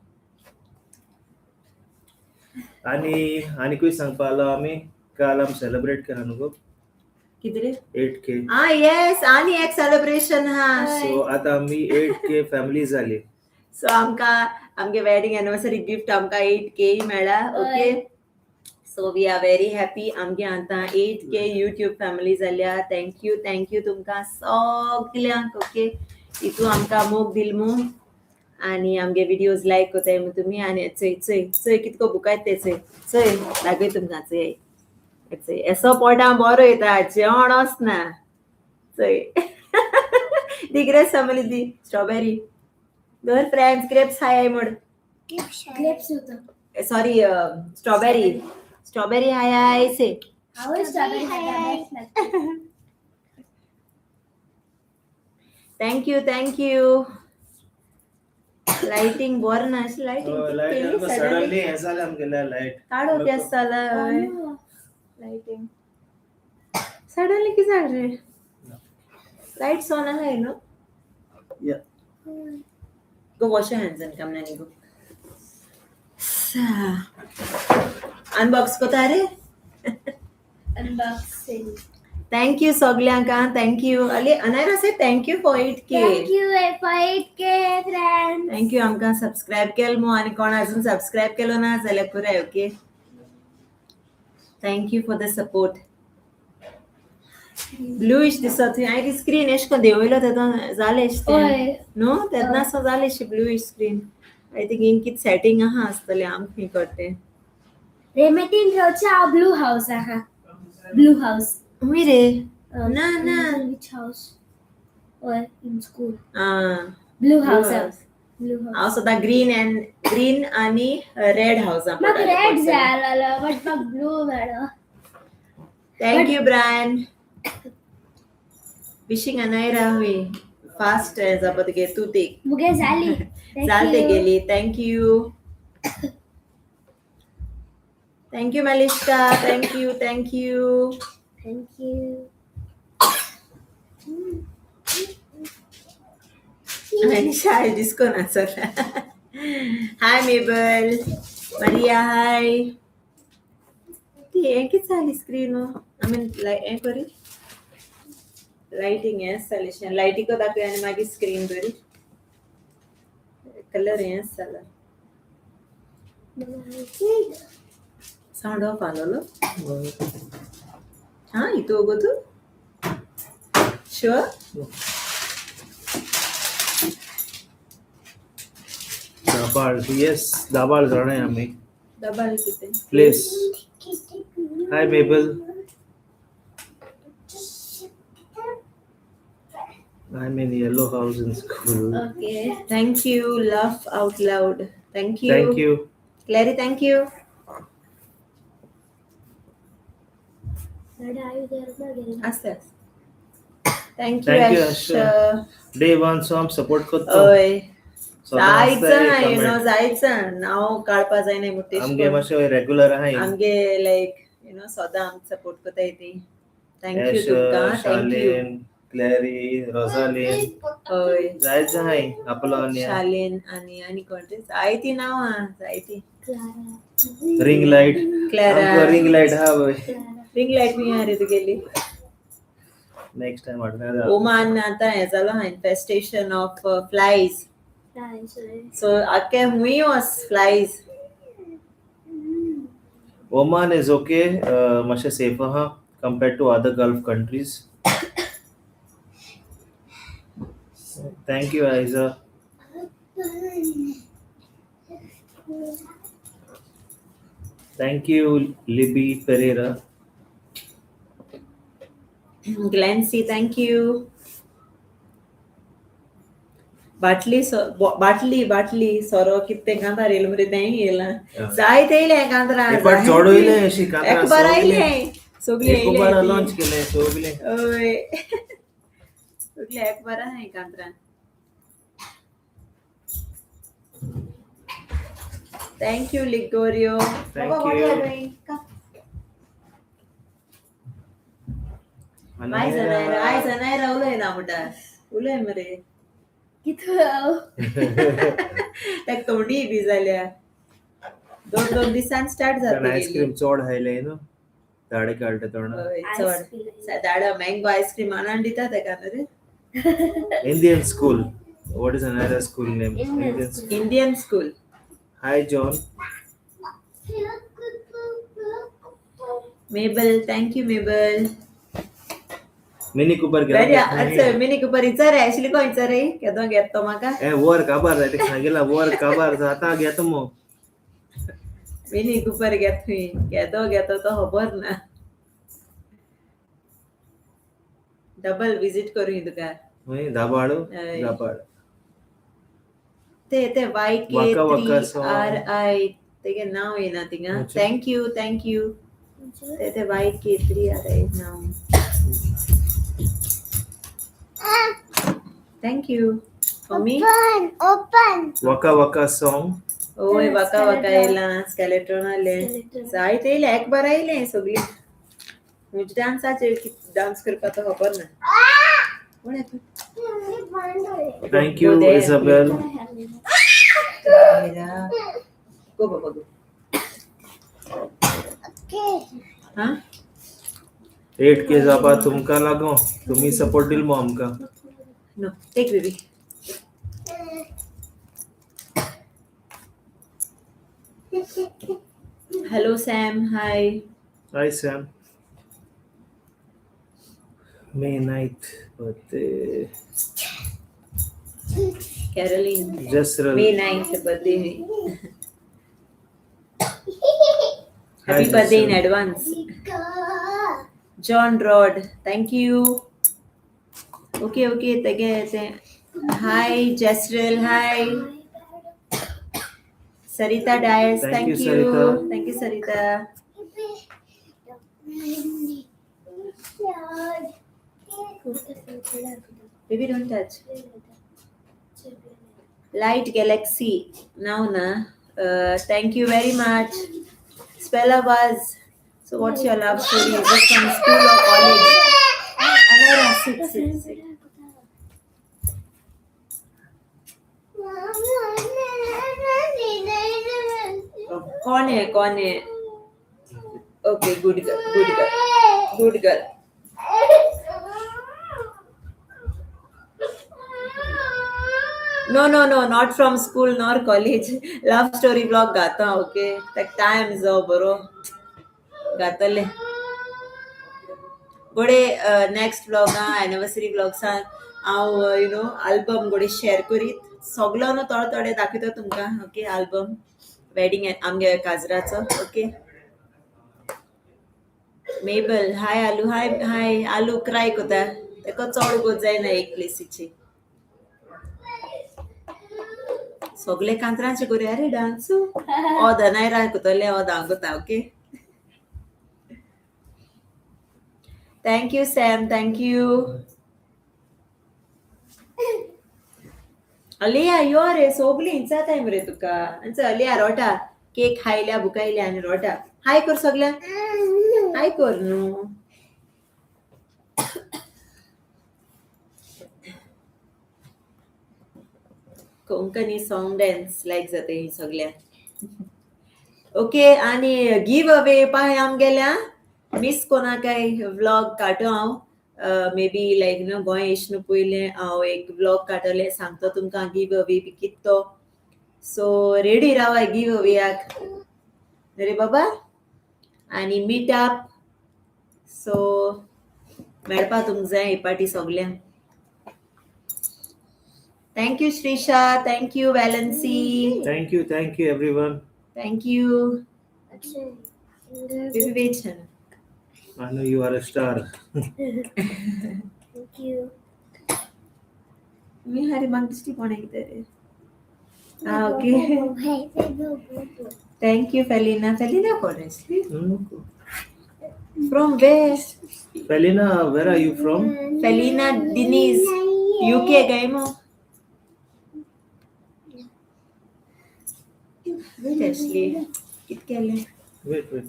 आणि आनीकूय सांगपा आलो, आमी काल आमी सेलिब्रेट केला न्हू गो. कितें रे? 8K. आ येस, आनी एक सेलिब्रेशन हा. सो आता आमी 8K family झाली. सो आमकां आमगे वेडिंग एनिवर्सरी गिफ्ट आमकां 8K मेळ्ळा. Okay, so we are very happy. आमगे आतां 8K YouTube family जाल्या. Thank you, thank you तुमकां सगल्यांक. ओके, हितू आमकां मोग दिल मू आनी आमगे विडियोज लायक कोताय मू तुमी. आनी चोय चोय चोय, कितको बुकायत ते. चोय चोय, दाखय तुमकां. चोय चोय, एसो पोटा बरो येता, जेवण वचना. चोय, दी ग्रेस फॅमिली, दी स्ट्रॉबेरी धर. फ्रेंड्स, ग्रेप्स हाय म्हण. ग्रेप्स होतं. सॉरी, स्ट्रॉबेरी, स्ट्रॉबेरी हाय हाय से. हांव strawberry. Thank you, thank you. Lighting बरं ना अशी लाइटिंग. लायट सडनली हे जालें आमगेलें लायट. काडो केस जाला लाइटिंग सडनली. कितें जालें रे? लाइट्स ऑन आहाय न्हू? Yeah. Go wash your hands and come, Nani, go. Unbox कोता रे. Unboxing. Thank you सगल्यांक. Thank you. Ali Anayra say thank you for 8K. Thank you for 8K friends. Thank you. आमकां सबस्क्रायब केल मू आनी कोण अजून सबस्क्रायब केलो ना जाल्यार पुराय. Okay, thank you for the support. Bluish दिसत हांवें ती स्क्रीन एश कोन देंवयलो तेन्ना जालें तें. हय. न्हू, तेन्ना सो जालें ब्लूइश स्क्रीन. I think हिंग कित सेटिंग आहा आसतलें, आमकां खंय कळटें. रेमेटीन रावच्या ब्लू हाऊस आहा, ब्लू हाऊस. हुंय रे? ना ना. Which house? हय, in school. Ah. Blue house. House. Blue house. हांव सदां ग्रीन अँड ग्रीन आनी रेड हाऊस. म्हाका रेड जाय आसलेलो, बट म्हाका ब्लू मेळ्ळो. Thank you Brian. Wishing Anayra हुई फास्ट जावपा तुगे तूं ते. मुगे जाली. जाल ते गेली. Thank you, thank you Malishka, thank you, thank you. Thank you. Manisha disco नाचता. हाय मेबल, मरिया, हाय. ती हें कितें जाली स्क्रीन? I mean हें करी लायटींग हें आसतालें. लायटीको दाखय आनी मागीर स्क्रीन बरी कलर हें आसतालो. सावंड ऑफ आसलेलो. हा इतू गो तू शुअर. दाबाळ, येस, दाबाळ जाणाय आमी. दाबाळ कितें? Place. Hi Mabel. I'm in yellow house in school. Okay. Thank you, laugh out loud. Thank you. Thank you. Clary, thank you. आस्ते thank you. Thank you, Ash. Day one so आम सपोर्ट करतो. हय. सदां जायच आसता you know comment. जायच नांव काडपा जायना आमगे मुटेश. मातशें रेगुलर आहाय. आमगे लायक you know सदां आमकां सपोर्ट करताय ती. Thank you Ash, तुमकां, thank you. Shalin, Clary, Rosaline. हय. जायच आहाय आपलो. शालीन आनी आनी कोण रे, जायती नांवां जायती. Ring light. Clara. Ring light हा पळय. रिंग लायट बी आहा रे तुगेली. नेक्स्ट टाइम हाडून. ओमान आतां हें जालो आहा, इन्फेस्टेशन ऑफ फ्लायज. सो आख्खे हुंय वच flies. Oman is okay, मातशें सेफ आहा compared to other Gulf countries. Thank you, Aiza. Thank you, Libby Pereira. Glancy, thank you. बाटली बाटली बाटली सोरो कितें कांतार येयलें मरे, तेंय येयलां. जायते येयलें कांतारां. एक फावट चड येयलें अशी कांतारां. एक बार आयलें सगळीं. एक बार येयलें. लॉन्च केलें सगळें. हय, सगळीं एक बार आहाय कांतारां. Thank you Ligorio. Thank Baba, what you. you are doing? Come. आयज अनायरा, आयज अनायरा उलय ना म्हणटा, उलय मरे. कितू? ताका तोंडी बी जाल्या, दोन दोन दिसान स्टार्ट जाता. आयस्क्रीम चड खायलें न्हू, दाडे काडटा तोंडाक. हय, चड दाडा मँगो आयस्क्रीम हाडून दिता ताका न्हू रे. Indian school. What is another school name? Indian Indian school. School. Indian school. Hi, John. Mabel, thank you Mabel. Mini Cooper. बरी अच्छा, मिनी कुपर विचार ऍक्च्युली कोण विचार केदो घेत तो म्हाका. ए वर काबार जाय, ते सांगिला वर काबार जाता घेता मो. मिनी कुपर घेत तुवें, केदो घेतो तो खबर ना. डबल विजीट करूं तुका. हय, दाबाळ. हय. दाबाळ. ते ते वाय के वाका वाका three song. R I तेगे नांव येना थिंगा. अच्छा. Thank you, thank you. ते ते Y K three R I नांव. Thank you mummy. Open, open. Waka waka song. ओय, वाका वाका येयला, स्केलेट्रॉन आले. Skeleton. जायते येयले, एक बार आयले सगळी. म्हजे डान्साचेर डान्स करपा तो खबर ना. कोण येता? Thank you. Go there. Isabel. गो बाबा गो. हा. 8K जावपा तुमकां लागो, तुमी सपोर्ट दिल मो आमकां. No, take baby. Hello Sam, hi. Hi Sam. May 9th birthday. Caroline. Jasral. May 9th birthday. Hi, Happy birthday in Jasral. advance. John Rod, thank you. Okay, तेगे. Hi Jasril, hi. Sarita Dias, Thank thank you, you. Sarita. Thank you, Sarita. Baby, don't touch. Light Galaxy, now na. Thank you very much. Spella was. So, what's your love story? Is it from school or college? Anaira, sit, sit, sit. कौन है, कौन है? Okay, good girl, good girl, good girl. No, not from school nor college. Love story vlog गाता, okay? ताका टायम जावं बरो गातले. गोडे नेक्स्ट व्लॉगा एनिवर्सरी व्लॉग्सान हांव you know album गोडे शेअर करीत सगलो न्हू थोडे थोडे दाखयता तुमकां. ओके, आल्बम वेडिंग आमगे काजराचो. ओके, मेबल हाय, आलू हाय हाय. आलू क्राय कोता, तेका चड गोत जायना एक प्लेसीची. सगळे कांतरांचे करूया रे डान्स. ओ दनायरा कोतले, ओ हांव कोता. Okay, thank you Sam, thank you. अलिया यो रे, सोगली हिंचाताय मरे तुका. अलिया रोटा केक खायल्या, बुकायल्या आनी रोटा. हाय कर सगळ्या, हाय कर न्हू. कोंकणी सॉंग डॅन्स लायक जाता ही सगळ्या. ओके, आनी गिव अवे पाय आमगेल्या मिस कोणाकाय. व्लॉग काडटो हांव, मे बी लायक न्हू गोंय येयश पयलें हांव एक व्लॉग काडटलें, सांगता तुमकां गिव अवे बी कित तो. सो रेडी रावाय गिव अवेयाक रे बाबा. आनी मीट अप, सो मेळपा तुमकां जाय ही पाटी सगल्यांक. Thank you Shrisha, thank you Valency. Thank you, thank you everyone. Thank you baby. Wait. I know you are a star. Thank you. मी हरे म्हाका दिश्टी कोण कितें रे. Ah, okay. Thank you Felina. Felina कोण आसली? From where? Felina, where are you from? Felina Diniz, UK गाय मो. Wait, Ashley. कित केलें? Wait, wait.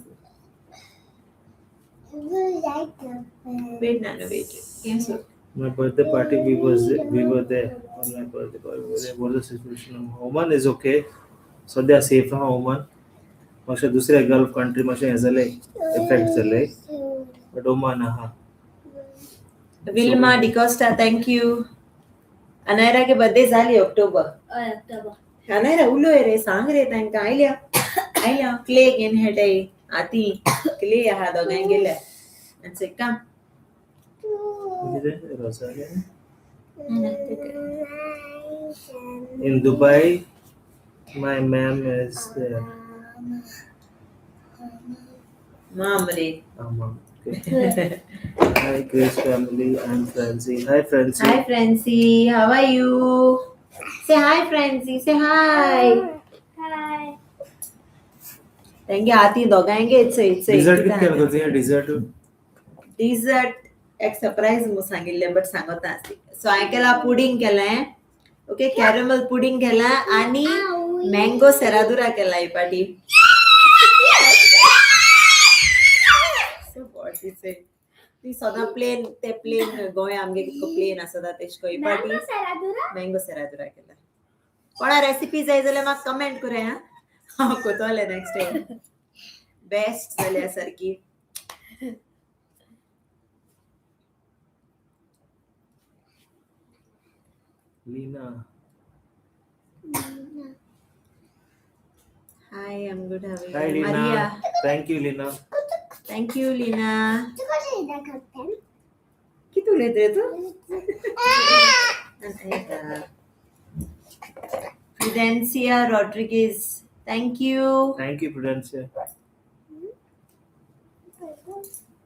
Wait, Nana, wait. Cancel. My birthday party, we were there on my birthday party. We were there. What is the situation? Oman is okay. सध्या सेफ आहा ओमान. मातशें दुसऱ्या गल्फ कंट्री मातशें हें जालें, इफेक्ट जाले, बट ओमान आहा. Wilma D'Costa, thank you. Anaira K birthday झाली ऑक्टोबर. हय, ऑक्टोबर. अनायरा उलोय रे, सांग रे तांकां. आयल्या आयल्या, क्ले घेवन खेळटाय. आती क्ले आहा दोगांय गेल्या. काम. कितें Rosalia? In Dubai, my ma'am is there. माम रे. Ah, mom. Okay. Hi, Grace family. I'm Francie. Hi, Francie. Hi Francie, how are you? Say hi Francie, say hi. Hi. तेंगे आती दोगांयगे चय चय. Dessert कित केलं तुझे dessert? डिझर्ट एक सरप्राईज म्हणून सांगिल्लें, बट सांगता. सो हांवें केला पुडींग केलें, ओके, कॅरमल पुडींग केला आनी मँगो सेरादुरा केला ही पाटी. ती सदां प्लेन, ते प्लेन गोंय आमगे कितको प्लेन आसता तेश ही पाटी मँगो सेरादुरा. मँगो सेरादुरा केला. कोणा रेसिपी जाय जाल्यार म्हाका कमेंट करूया, हांव कोतोलें नेक्स्ट टायम. बेस्ट जाल्या सारकी. Lina. Hi, I'm good. How are you? Hi, Lina. Maria. Thank you, Lina. Thank you, Lina. किती उलयत रे तूं? Prudencia Rodriguez. Thank you. Thank you, Prudencia.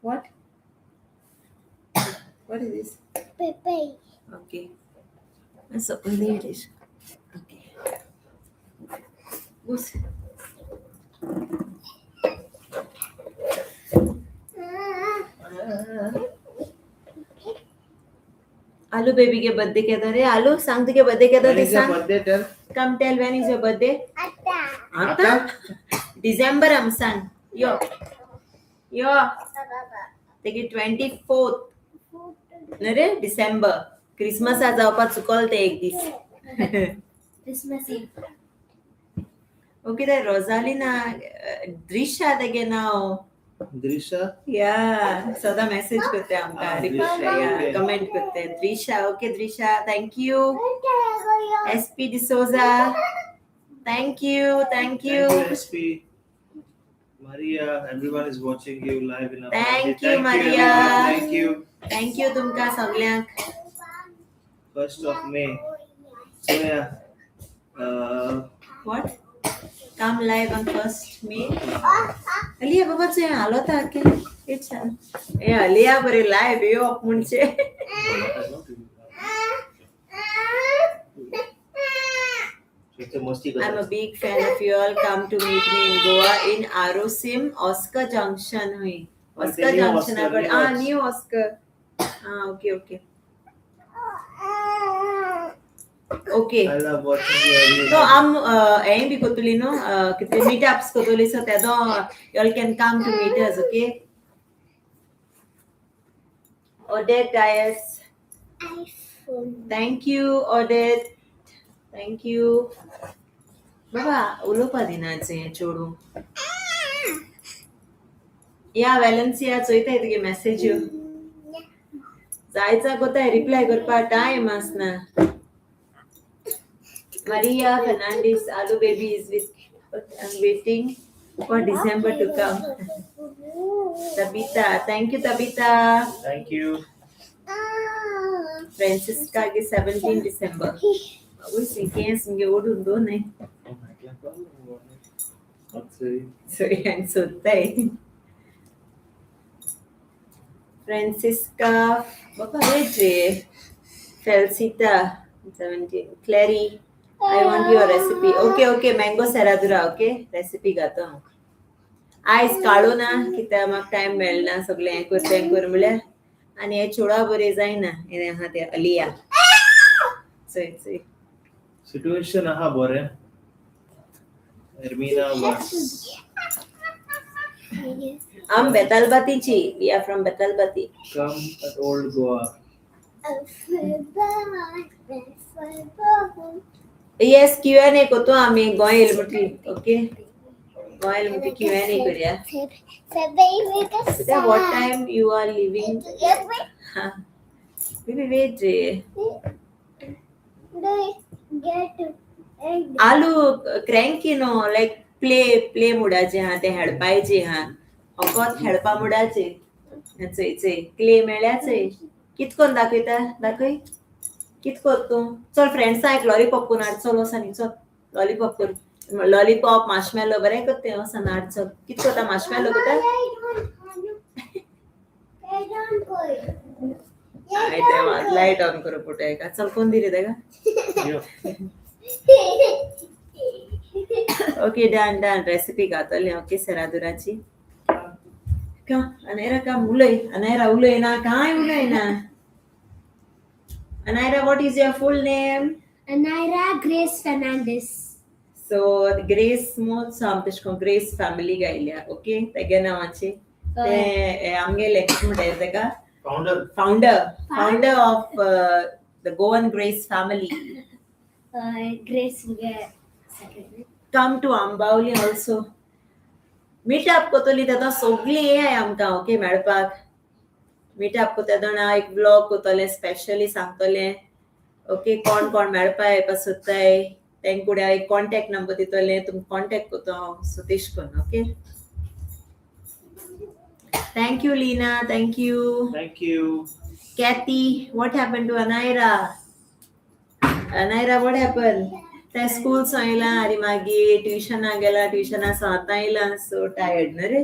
What? What is this? Pepe. Okay. So there it is. Okay. Bus. Aloo baby K birthday केदो रे? आलू सांग, तुगे बर्थडे केदो? When ते is your सांग. birthday? Tell. Come tell, when is your birthday? आता डिसेंबर आम सांग. यो यो, तेगे 24th न्हय रे डिसेंबर. क्रिसमसा जावपा चुकोल ते एक दीस. Christmas Eve. Okay, ते रोजालिना दृश्या तेगे नांव. Drisha. या, सदां मेसेज करते आमकां. Ah, reply Drisha, okay. Comment करते Drisha. Okay Drisha, thank you. SP D'Souza, thank you, thank you. Thank you, SP. Maria, everyone is watching you live in Thank you, Maria. Thank you. Thank you तुमकां सगल्यांक. 1st of May. So yeah. What? Come live on 1st May. Aliya बाबा चोय हालोता के छान हे अलिया बरे लायव्ह येवप म्हणजे. मस्ती. I'm a big fan of you all. Come to meet me in Goa in Arossim, Oscar Junction. Hui. Oscar New Junction. Oscar, But new ah, Oscar. New Oscar. Ah, okay, okay. Okay. I love watching you every So I'm हें बी कोतुली न्हू कितें मीटअप्स कोतुली, so तेदो you all can come to meet us, okay? Odette Dias. iPhone. Thank you, Odette. Thank you. बाबा उलोवपा दिना हें चेडूं. या वेलन्सिया चोयताय तुगे मॅसेज्यो. जायचा कोताय रिप्लाय करपा टायम आसना. Maria Fernandez, Alu baby is with. I'm waiting for December to come. Tabita, thank you, Tabita. Thank you. Francisca K 17 December. आवय, केस मुगे ओडून दोन. सॉरी, हांवें सोदताय. फ्रांसिस्का बाबा, वेट रे. फेल्सिटा 17. Clary, I want your recipe. Okay okay, mango serradura. Okay, recipe घातो हांव. आयज काळो ना कित्याक म्हाका टायम मेळना सगळें हें कर तें कर म्हळ्यार आनी हे चेडवा बरें जायना. हें आहा तें अलिया चोय चोय. सिच्युएशन आहा बरें. Ermina was आम बेतालबातीची. We are from Betalbatim. Come at Old Goa. Yes, Q&A करतो आमी गोंय येयले म्हटली. ओके, गोंय येयले म्हटली क्यू एन ए करूया. What time you are leaving? Baby, wait रे. आलू क्रँकी नो, लायक प्ले प्ले मुडाचे हा ते हेडपायचे हा फकत खेळपा मुडाचे. चोय चोय, क्ले मेळ्ळ्या चोय. कित कोन्न दाखयता? दाखय कित कोत तूं. चल फ्रेंड्सां एक लॉलीपॉप करून हाड. चल वचानी, चल लॉलीपॉप कर. लॉलीपॉप माशमेलो बरें करता तें. वचून हाड, चल. कित करता? माशमेलो करता. आय देवा, लायट ऑन करूं पडटा हेका. चल, कोण दिले तेका? यो. Okay, done done. रेसिपी घातली. ओके, सेरादुराची का. अनायरा काम उलय. अनायरा उलय ना, काय उलय ना. Anaira, what is your full name? Anaira Grace Fernandez. So grace मोज आम तशें करून ग्रेस फॅमिली गायल्या. ओके, तेगे नांवाची ते आमगेले कितें म्हणटाय तेका? Founder. Founder of the Goan Grace family. Grace second. Come to Ambavali also. Meetup Kotoli तेदो सगळीं येयाय आमकां. ओके, मेळपाक मीटअप कोता तेदोना एक ब्लॉग कोतोलें स्पेशली सांगतलें. ओके, कोण कोण मेळपा येवपा सोदताय तेंक फुडें एक कॉन्टेक्ट नंबर दितलें, तुमकां कॉन्टेक्ट करता हांव. सो तेश करून. Okay, thank you Leena, thank you. Thank you. Kathy, what happened to Anaira? Anaira, what happened? ते स्कूल येयला आनी मागीर ट्युशनाक गेला. ट्युशना आतां येयला. सो टायर्ड न्हू रे?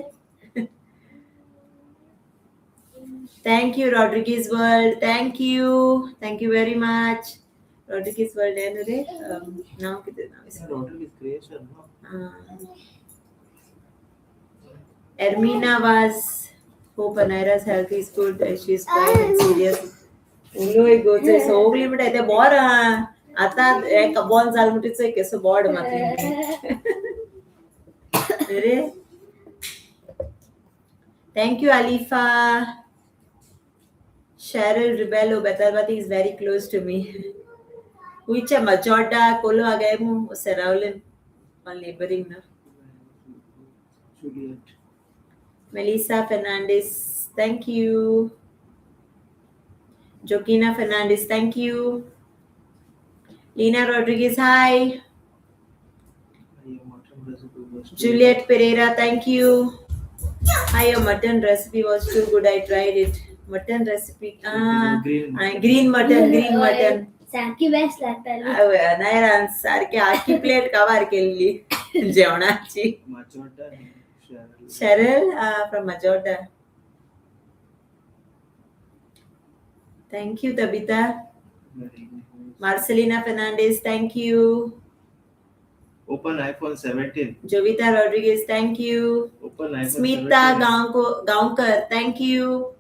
Thank you, Rodrigues World. Thank you, thank you very much. Rodrigues World न्हू रे? नांव कितें? नांव? Rodriguez creation, no? Ermina was hope Anaira's health is good. She's quiet and serious. उलोय गो. चोय सगळीं म्हणटा तें बोर आहा. आतां एक बॉन जाल म्हणटी चोय केसो बोर्ड मातलें रे. Thank you, Alifa. Cheryl Rebello, Betalbatim is very close to me. Which Majorda, Kolo Agaimu, Seraulim, all neighboring, no? Juliet. Melissa Fernandez, thank you. Jokina Fernandez, thank you. Lina Rodriguez, hi. Your mutton recipe was Juliet Pereira, thank you. Hi, your mutton recipe was too good. I tried it. Mutton recipe. Ah, green green mutton, green mutton. सारखी बेस्ट लागताली. अनायरान सारखी आखी प्लेट कव्हर केल्ली जेवणाची. Majorda. Cheryl from Majorda. Thank you Tabitha. Marcelina Fernandes, thank you. Open iPhone 17. Jovita Rodrigues, thank you. Open iPhone Smita 17. Gaonkar, thank you.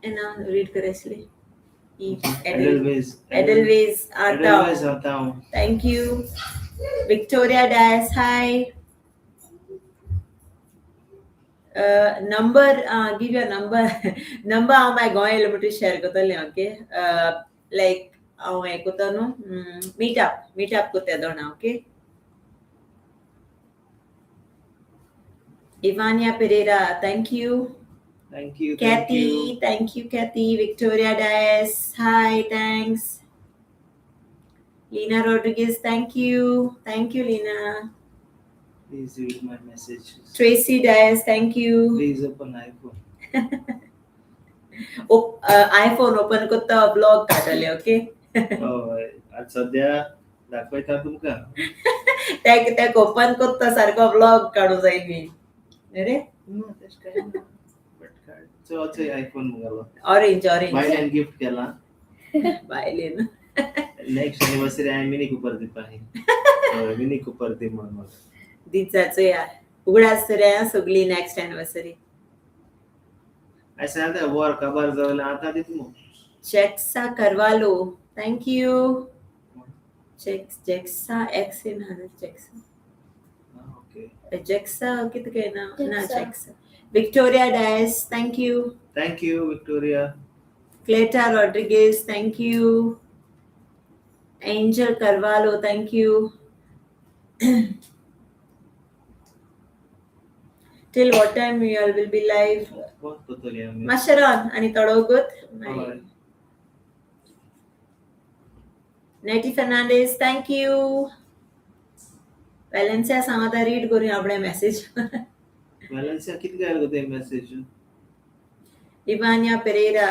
And read कर इसलिए. Edelweiss. Edelweiss Artao. Edelweiss Artao. Thank you. Victoria Dias, hi. Number, give your number. Number हांव मागीर गोंय येयलें म्हणटकीर शेअर करतलें, ओके? लायक हांव हें करता न्हू, मिटअप करता दोणां, okay? Ivania Pereira, thank you. Thank you. Thank you. Kathy, thank you, Kathy. Victoria Dias, hi, thanks. Lina Rodriguez, thank you. Thank you, Lina. Please read my messages. Tracy Dias, thank you. Please open iPhone. iPhone open करता ब्लॉग काडटले, ओके? हय, आज सध्या दाखयता तुमकां. तेक ओपन करता सारको ब्लॉग काडूं जाय मी. अरे? ना, तशें काय ना. बट काडचो आयफोन मुगेलो. Orange, orange. बायल्यान गिफ्ट केला. बायलेन. नेक्स्ट एनिवर्सरी हांवें मिनी कुपर दिवपा. हय, मिनी कुपर दी म्हणून म्हाका. दिसाचो या उगडास तर सगळी नेक्स्ट एनिवर्सरी. हांवें सांगता वर काबार जावं आतां दिता मगो. Jexa Carvalho, thank you. Jexa X in Jexa. Okay. Jexa कितें काय ना ना. Jexa. Jexa. Victoria Dias, thank you. Thank you Victoria. Cleta Rodriguez, thank you. Angel Carvalho, thank you. Till what time we all will be live? कोण करतली आमी? मातशें रावन आनी थोडो वगत. हय. Nettie Fernandes, thank you. Valencia सांगता रीड करूया आपणे मॅसेज. वॅलेन्सिया कितें घायल गो ते message? Ivania Pereira,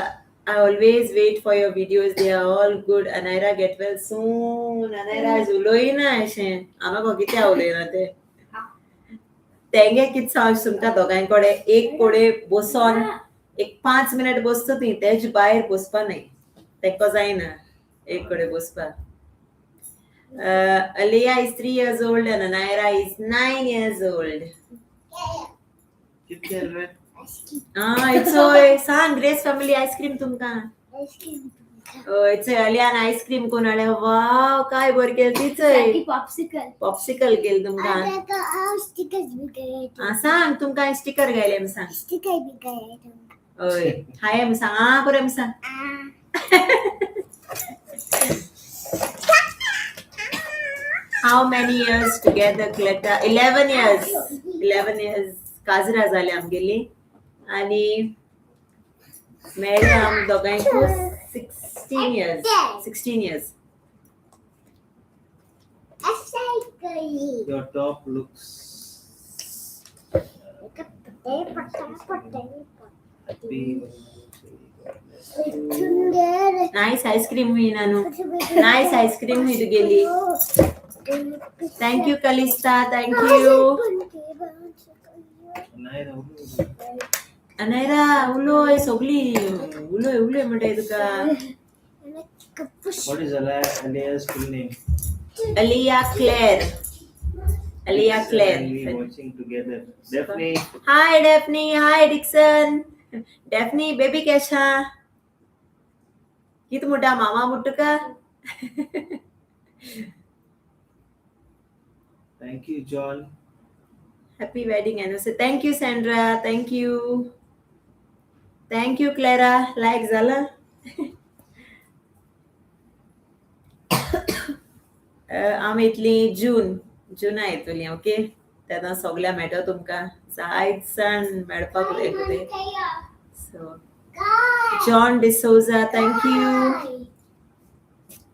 I always wait for your videos. They are all good. Anaira, get well soon. Anaira आज उलोयना अशें. हांव कित्याक उलयना ते. तेंगे कितें सांग तुमकां दोगांय कडेन एक कडेन बसोन एक 5 मिनट बसता ती तेज भायर बसपा न्हय. तेंका जायना एक कडेन बसपाक. Aliyah is 3 years old and Anaira is 9 years old. कितें केलें रे? इट्स सांग ग्रेस फॅमिली आयस्क्रीम तुमकां. हय, चोय अलियान आयस्क्रीम कोण हाडल्या. वाव, काय बरें केलें ती चोय. सारखी पॉप्सिकल. पॉप्सिकल केलें तुमकां. आं, सांग तुमकां स्टिकर घायले म्हूण सांग. हय, हाय म्हूण सांग. आं बरें म्हूण सांग. How many years together, Cleta? 11 years. 11 years. काजरा जाली आमगेली आनी मेळ्ळे आम दोगांयकूय 16 years. 16 years. Your top looks happy. Nice ice cream हुई नानू. Nice ice cream हुई तुगेली. Thank you Kalista, thank you. नाही राहुल. अनायरा उलोय सगली उलोय उलोय म्हणटाय तुका. What is Alia's full name? Aliya Claire. Aliya Claire. We watching together. Daphne. Hi Daphne, hi Dixon. Daphne baby केशा कित म्हणटा मामा म्हणटा तुका? Thank you, John. Happy wedding anniversary. Thank you, Sandra. Thank you. Thank you, Clara. Like जाला. आमी येतली जून जुना येतली, ओके? तेन्ना सगळ्या मेळटा तुमकां. जायत जाण मेळपाक उलयता. So John D'Souza, thank you.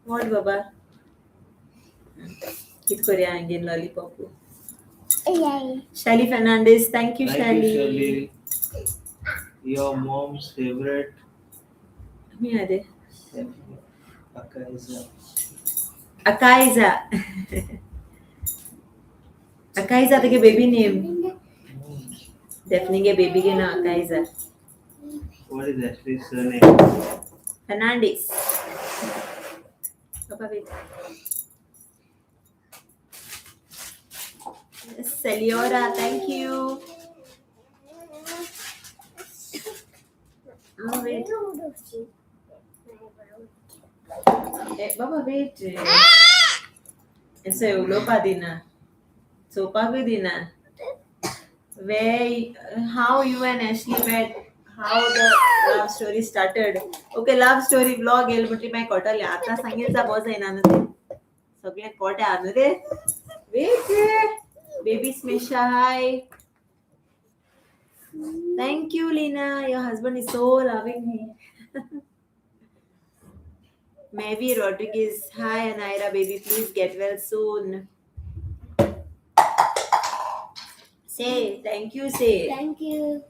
What Baba? कित करया हांगेर lollipop. Shelly Fernandes, thank you. Thank you, Shelly. Shirley. Your mom's favorite. मी अरे. Akaiza. अकाइजा, अकाइजा तेगे बेबी नेम. डेफिनेटली बेबी के नाम अकाइजा. What is Ashley's surname? Fernandes. Papa, wait. Seliora, thank you. Oh, wait. Eh, Baba, wait. ऐसे उलोवपा दिना, चोवपाकूय दिना. Where, how you and Ashley met, how the love story started? Okay, love story vlog येयल म्हटली मागीर कळटलें. आतां सांगील जा बरो जायना न्हू तें सगळें कोटे आहा न्हू रे. Wait, baby Smisha, hi. Thank you, Lina. Your husband is so loving me. Mavi Rodriguez, hi Anaira baby, please get well soon. Say thank you, say. Thank you.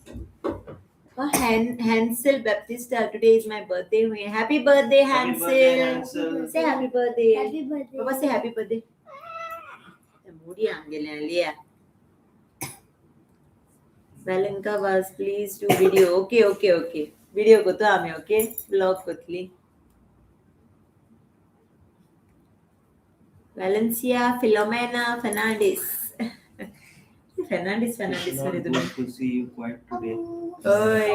Oh, Hansel Baptista, today is my birthday. Happy birthday, Happy Hansel. birthday, Hansel. Say happy birthday. Happy birthday. Papa, say happy birthday. मुडी आमगेले लिया. Valenka was please do video. Okay. Video करतो आम्ही, okay? Vlog करतली. Valencia Philomena Fernandes. Fernandes It's Fernandes not मरे तुम्ही. good to see you quiet today. ओय.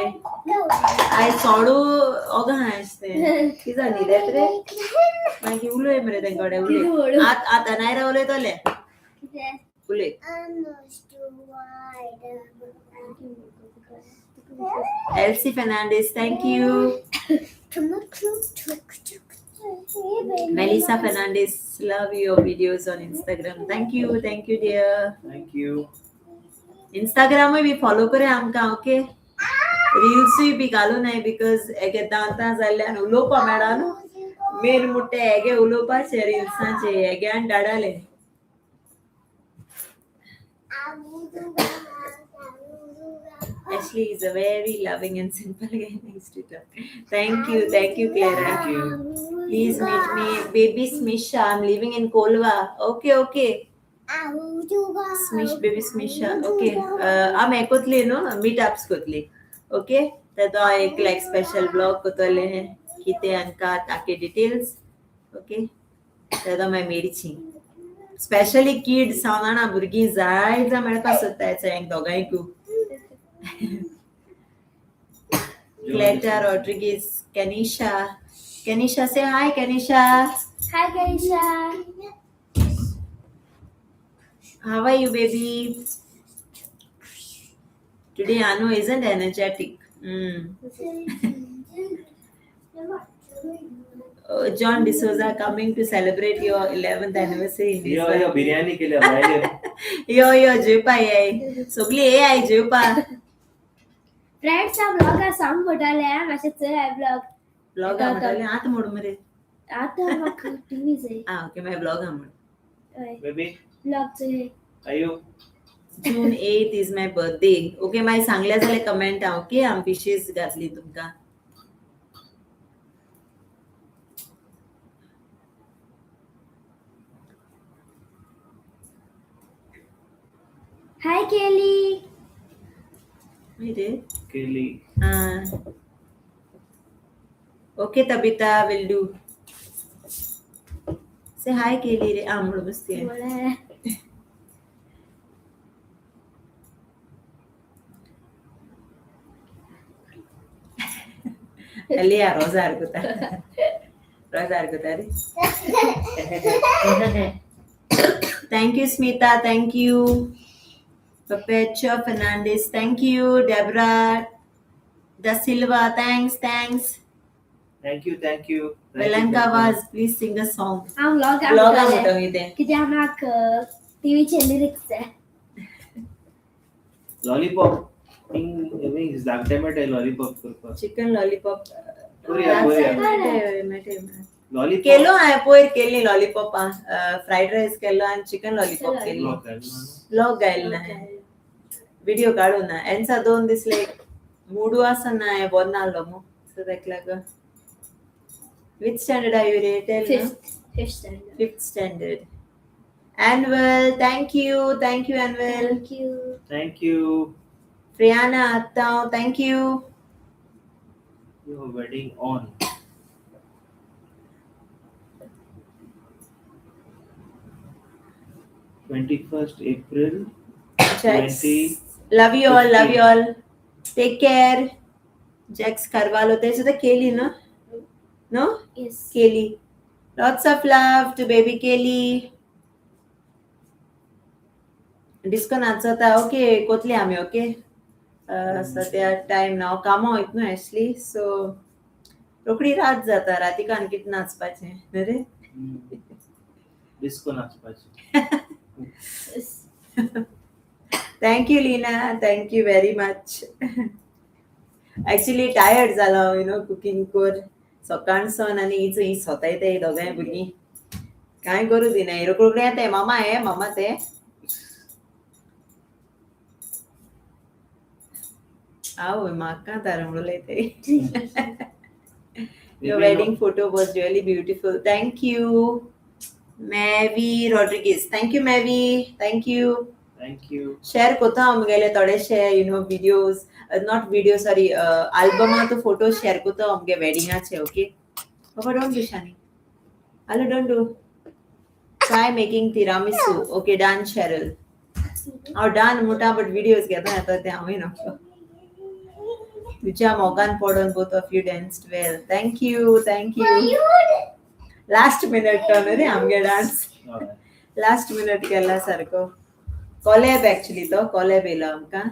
आयज चोडू ओगा आसते. कितें जालें न्हिदेत रे? मागीर उलय मरे तेंक कडेन. कितें उलय. म्हणू? आत आतां नायरा उलयतले. कितें? उलय. Elsie Fernandez, thank you. Melissa Fernandez, love your videos on Instagram. Thank you, dear. Thank you. Instagram B follow करे आमकां, ओके? रिल्सूय बी घालू नाय because एकेदां आतां जाल्ल्यान उलोवपा मेळना न्हू. मेन मुट्टे हेगे उलोवपाचे रिल्सांचे हेगे आनी डाडाले. Ashley is a very loving and simple guy. Nice to talk. Thank you, Clara. Thank you. Please meet me, baby Smisha. I'm living in Kolva. Okay. Smish, baby Smisha. Okay. आम हें न्हू मीटअप्स कोतली. ओके, तेदो एक लायक स्पेशल ब्लॉग कोतले कितें आमकां ताके डिटेल्स. ओके, तेदो मागीर मेळची. स्पेशली किड्स हांव जाणा भुरगीं जाय जाय मेळपाक सोदता हेंक दोगांयकू. Cleta Rodriguez, Kenisha. Kenisha, say hi, Kenisha. Hi, Kenisha. How are you, baby? Today, Anu isn't energetic. Oh, John D'Souza coming to celebrate your 11th anniversary in yo Israel. यो बिर्याणी केल्या भायले. यो यो जेवपा येय. सगळी ये I जेवपा. फ्रेंड्स, हा ब्लॉग सांग पडटाले मातशें चोय ब्लॉग. ब्लॉग म्हणटाले आतां म्हण मरे. आतां म्हाका टिवी जाय. आ ओके, मागीर ब्लॉग म्हण. हय. बेबी. ब्लॉग चोय. आयु. June 8 is my birthday. Okay, मागीर सांगल्या जाल्यार कमेंट आ, ओके? आम विशीस घातली तुमकां. हाय केली. मागीर रे. केली. Ah. Okay, Tabitha will do. Say hi, Kelly रे. आ म्हणून बसते. बोला. लिया रोजा आरकुता. रोजा आरकुता रे. Thank you, Smita. Thank you. Perpetua Fernandez. Thank you. Deborah Da Silva. Thanks, thanks. Thank you, thank you. Velanka was, please sing a song. हांव ब्लॉग Vlog म्हणटा ते. कित्याक म्हाका टिवीचे लिरिक्स जाय. लॉलीपॉप धाकटे मेळटा लॉलीपॉप करपाक. Chicken lollipop. करूया, करूया. मेळटा मेळटा. लॉलीपॉप. केलो हांवें पयर केल्ली लॉलीपॉपां, फ्रायड रायस केल्लो आनी चिकन लॉलीपॉप केल्ली. ब्लॉग गायलो ना, व्हिडिओ काडू ना. एन्सा 2 दीस लायक मुडू आसा ना, हें बरो नासलो मू, सो ताका लागून. Which standard are you रे? Tell. Fifth. Fifth standard. Fifth standard. Annual, thank you, thank you Annual. Thank you. Thank you. Priyana आत्ताव, thank you. Your wedding on 21st April 20 Love you all, love you all, take care. Jacks Carvalho, ते सुद्धा केली ना? No. Yes. Kelly, lots of love to baby Kelly. Disco नाचता, ओके, कोतली आमी, ओके. सद्या टायम ना, हांव कामां वयता न्हू एशली, सो रोखडी रात जाता, रातीक आनी कितें नाचपाचें न्हू रे? Disco नाचपाचे. Yes. Thank you Leena, thank you very much. Actually tired जालो you know cooking कर सकाळसोन आनी हीच ही स्वता येता. दोगांय भुरगीं कांय करूं दिना. रोकडे रोकडे येता, मामा हे, मामा ते. आवय, म्हाका तारंगुले उलयताय. Your wedding photo was really beautiful. Thank you, Mavi Rodriguez. Thank you, Mavi. Thank you. Thank you. Share करता हांव आमगेले थोडेशे videos, not video, sorry, आल्बमा तो फोटो शेअर करता आमगे वेडिंगाचे. ओके बाबा, don't do Shani. Hello, don't do. Try making tiramisu. Okay, done, Cheryl. हांव डन म्हणटा, बट विडियोज घेता येता ते हांवूय नको. तुझ्या मोगान पडून both of you danced well. Thank you, thank you. Last minute तो रे आमगे डान्स. लास्ट मिनट केला सारको. कॉलेब, ऍक्च्युली तो कॉलेब येयलो आमकां.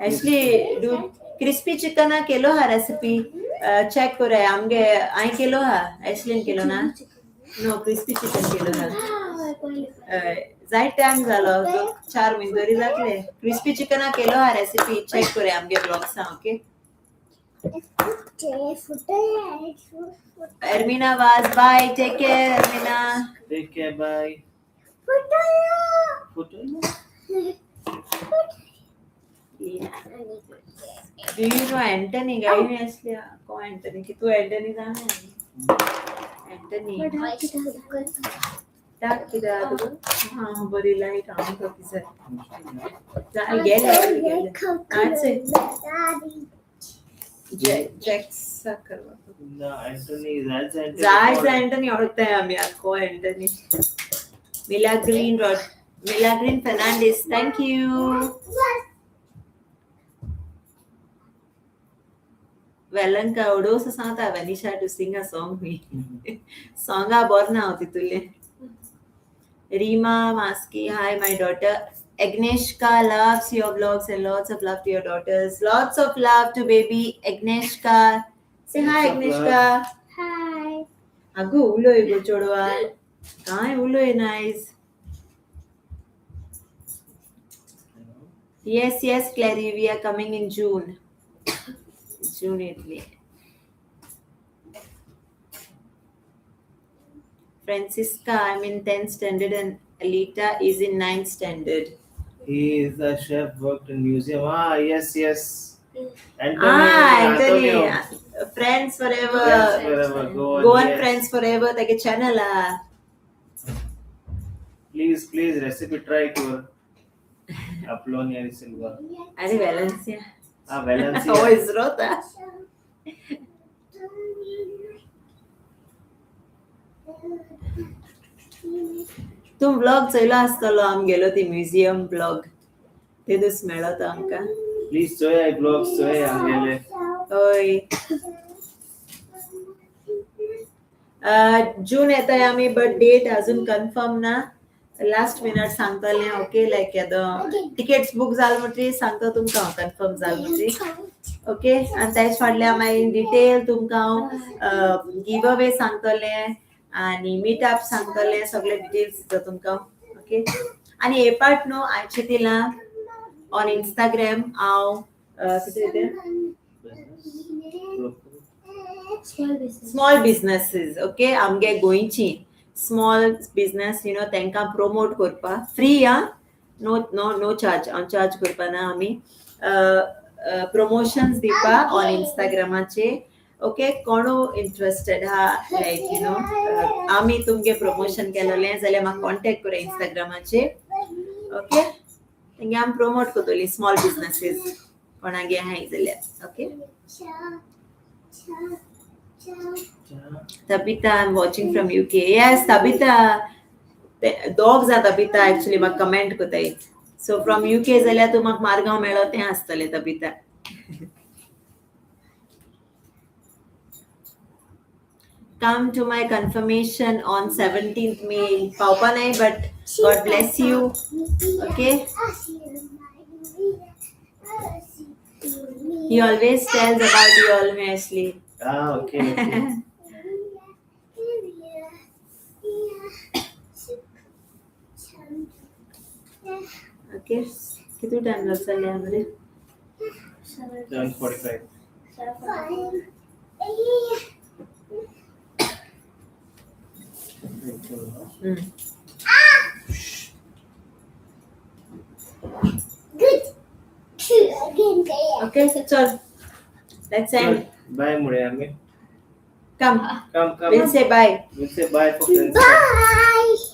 ऍक्च्युली do crispy चिकना केलो हा रेसिपी, चेक करूया. आमगे हांवें केलो हा, एशलीन केलो ना. नो, क्रिस्पी चिकन केलो हा. जायत टायम जालो तो, 4 म्हयने तरी जातले. क्रिस्पी चिकना केलो हा रेसिपी, चेक करूया आमगे ब्लॉग्सा. Okay. Ermina Vaz, bye, take care Ermina. Take care, bye. Photo. Do you know Anthony? गाई असली कोण अँटनी की तू अँटनी जाणा? अँटनी टाक कित्याक तुका? हा, बरी लायट हांव कॉफी जाय गेले गेले. आचे जॅक्सा करवा. ना, अँटनी जायचं. अँटनी. जायचं अँटनी ओळखताय आमी कोण अँटनी. Milagrine Rod, Milagrine Fernandes, thank you. वेलंका ओडोस सांगता Vanisha to sing a song. Me सॉंगा बोर ना हांव तितूले. Reema Maski, hi my daughter Agnieszka loves your vlogs and lots of love to your daughters. Lots of love to baby Agnieszka. Say hi. Lots of Agnieszka. Hi. अगो उलोय गो चेडवा, काय उलोय. Nice. Yes, Clary, we are coming in June. June येतली. Francisca, I'm in 10th standard and Alita is in 9th standard. He is a chef, worked in museum. Ah, yes. Anthony, Ah, Anthony, Antonio. Friends Forever. Friends Forever. Goan, Goan yes. Friends Forever, Tage channel ah. Please, please, recipe try कर. Apollonia Silva. अरे Valencia. Ah, Valencia. Oh, is rota. तूं ब्लॉग चोयलो आसतलो आमगेलो ती म्युझियम ब्लॉग, ते दीस मेळो तो आमकां. Please चोया ब्लॉग्स चोया आमगेले. हय, जून येताय आमी, बट डेट अजून कन्फर्म ना. लास्ट मिनट सांगतलें. ओके, लायक येदो टिकेट्स बूक जाल म्हणटरी सांगता तुमकां हांव, कन्फर्म जाल म्हणटरी. ओके, आनी त्याच फाटल्यान मागीर डिटेल तुमकां हांव गिव अवे सांगतलें आनी मिटअप सांगतलें, सगळे डिटेल्स दिता तुमकां. ओके, आनी हे पार्ट न्हू हांवें चितिलां ऑन इंस्टाग्राम हांव कितें तें Small business. Small businesses, okay, आमगे गोंयची स्मॉल बिजनेस you know तांकां प्रमोट करपाक फ्री आ, no no no charge, हांव चार्ज करपा ना. आमी प्रमोशन्स दिवपा ऑन इंस्टाग्रामाचेर, ओके. कोणू इंट्रस्टेड आहा, लायक you know आमी तुमगे प्रमोशन केलेलें जाल्यार म्हाका कॉन्टेक्ट करा इंस्टाग्रामाचेर, ओके. तेंगे आमी प्रमोट करतली स्मॉल बिजनेसीस कोणागे आहाय जाल्यार, okay. Tabitha, I'm watching from UK. Yes, Tabitha. दोग जा तबिता एक्चुअली म्हाका कमेंट करताय. सो फ्रॉम UK जाल्यार तूं म्हाका मारगांव मेळो तें आसतलें Tabitha. Come to my confirmation on 17th May. पावपा नाही, but God bless you. Okay. He always tells about you all, Ashley. Ah, okay. Okay. किती टाइम चालले Amre? 7:45. Good. Again. Okay, so चल. Let's end. Bye, मुळे आम्ही. Come. Come, come. We'll say bye. We'll say bye for friends. Bye.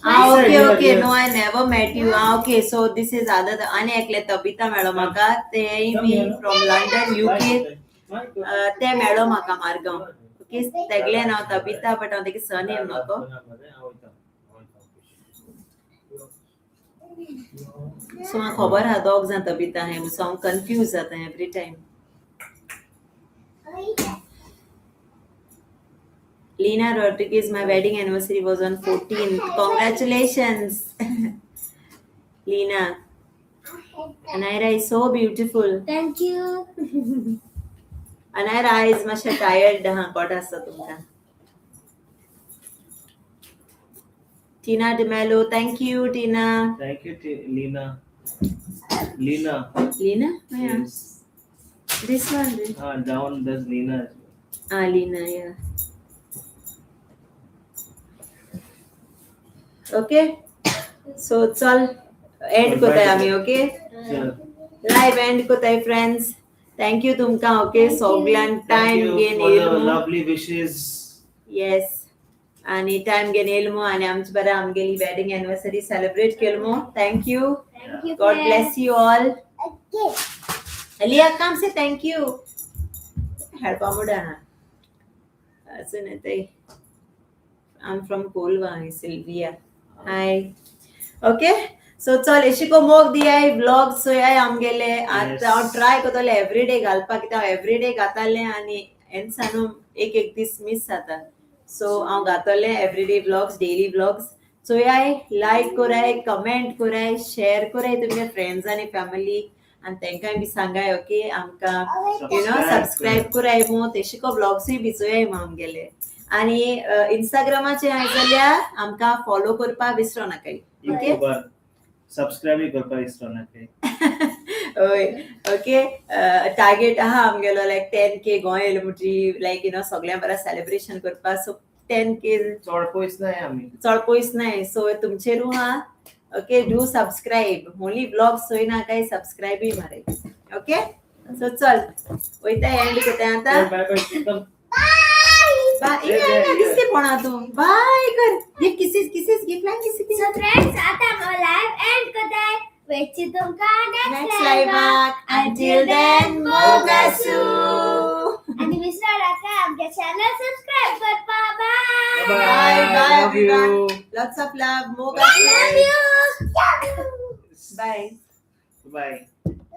Ah, okay, Here, okay. Here. No, I never met you. Ah, okay. So this is other आनी एकले तबिता मेळो म्हाका तेय Come B here, no? From London, UK. Bye. ते मेळो म्हाका मारगांव, ओके. तेगले नांव तबिता, बट हांव तेगे सरनेम न्हतो. सो म्हाका खबर आहा दोग जाण तबिता आहाय, सो हांव कन्फ्यूज जाता every time. Lena Rodriguez, my wedding anniversary was on 14th. Congratulations, Lena. Anaira is so beautiful. Thank you. Anaira eyes मातशें टायर्ड आहा, कोट आसता तुमकां. Tina D'Mello, thank you, Tina. Thank you, Lena. Lena. Lena? Yeah. Yes. This one. Right? Ah, down there's Lena as well. Ah, Lena, yeah. Okay. So, चल एंड करताय आमी, ओके. चल. लायव्ह एंड करताय फ्रेंड्स. Thank you तुमकां, ओके, सगल्यांक Thank time you घेवन for the येयलो. Lovely wishes. Yes, आणि टायम घेवन येयलो आनी आमचे बरें आमगेली वेडिंग एनिवर्सरी सेलिब्रेट केलो. Thank you. Thank you. God bless you all. Okay. Aliya, come say thank you. हेल्पा मुडा अजून येते. I'm from Colva, Sylvia. Hi. Okay. So चल एशिको मोग दियाय व्लॉग चोयाय आमगेले. आतां हांव ट्राय करतलें एवरीडे घालपाक, कित्याक हांव एवरीडे घातालें आनी एनसानू एक एक दीस मीस जाता. सो हांव घातलें एवरीडे व्लॉग्स, डेली व्लॉग्स चोयाय, लायक कराय, कमेंट कराय, शेअर कराय तुमगे फ्रेंड्स आनी फॅमिली आनी तेंकांय बी सांगाय, ओके, आमकां you know subscribe कराय मो, तेशिको व्लॉग्सूय बी चोयाय मो आमगेले. आनी इंस्टाग्रामाचेर आहा जाल्यार आमकां फॉलो करपाक विसरो नाकाय, ओके. युट्यूबार सबस्क्राईब करपाक विसरो नाकाय. हय, ओके. टार्गेट आहा आमगेलो लायक 10K Goa येयलो म्हणटरी लायक you know सगळ्यां बरें सेलिब्रेशन करपाक. सो 10K चड पयस नाय आमी. चड पयस नाय, सो तुमचेरू आहा, okay. Do subscribe only, vlog चोय नाकाय, सबस्क्रायबूय माराय, ओके. सो चल वयता, एंड करता आतां. Bye bye. Come. Bye. Yeah, yeah. दिसते कोणा तूं बाय कर. Give kisses, kisses, give flying kisses. So friends, आता आमचो लायव्ह एंड करताय. वेची तुमकां Next next live. लायव्हाक. Until then, मोगासू. आनी विसरो नाका आमच्या चॅनल सबस्क्राईब करपा. Bye. Bye, bye, Love you. Everyone. Lots of love. Mogasu. Love you. Bye. Bye.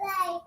Bye.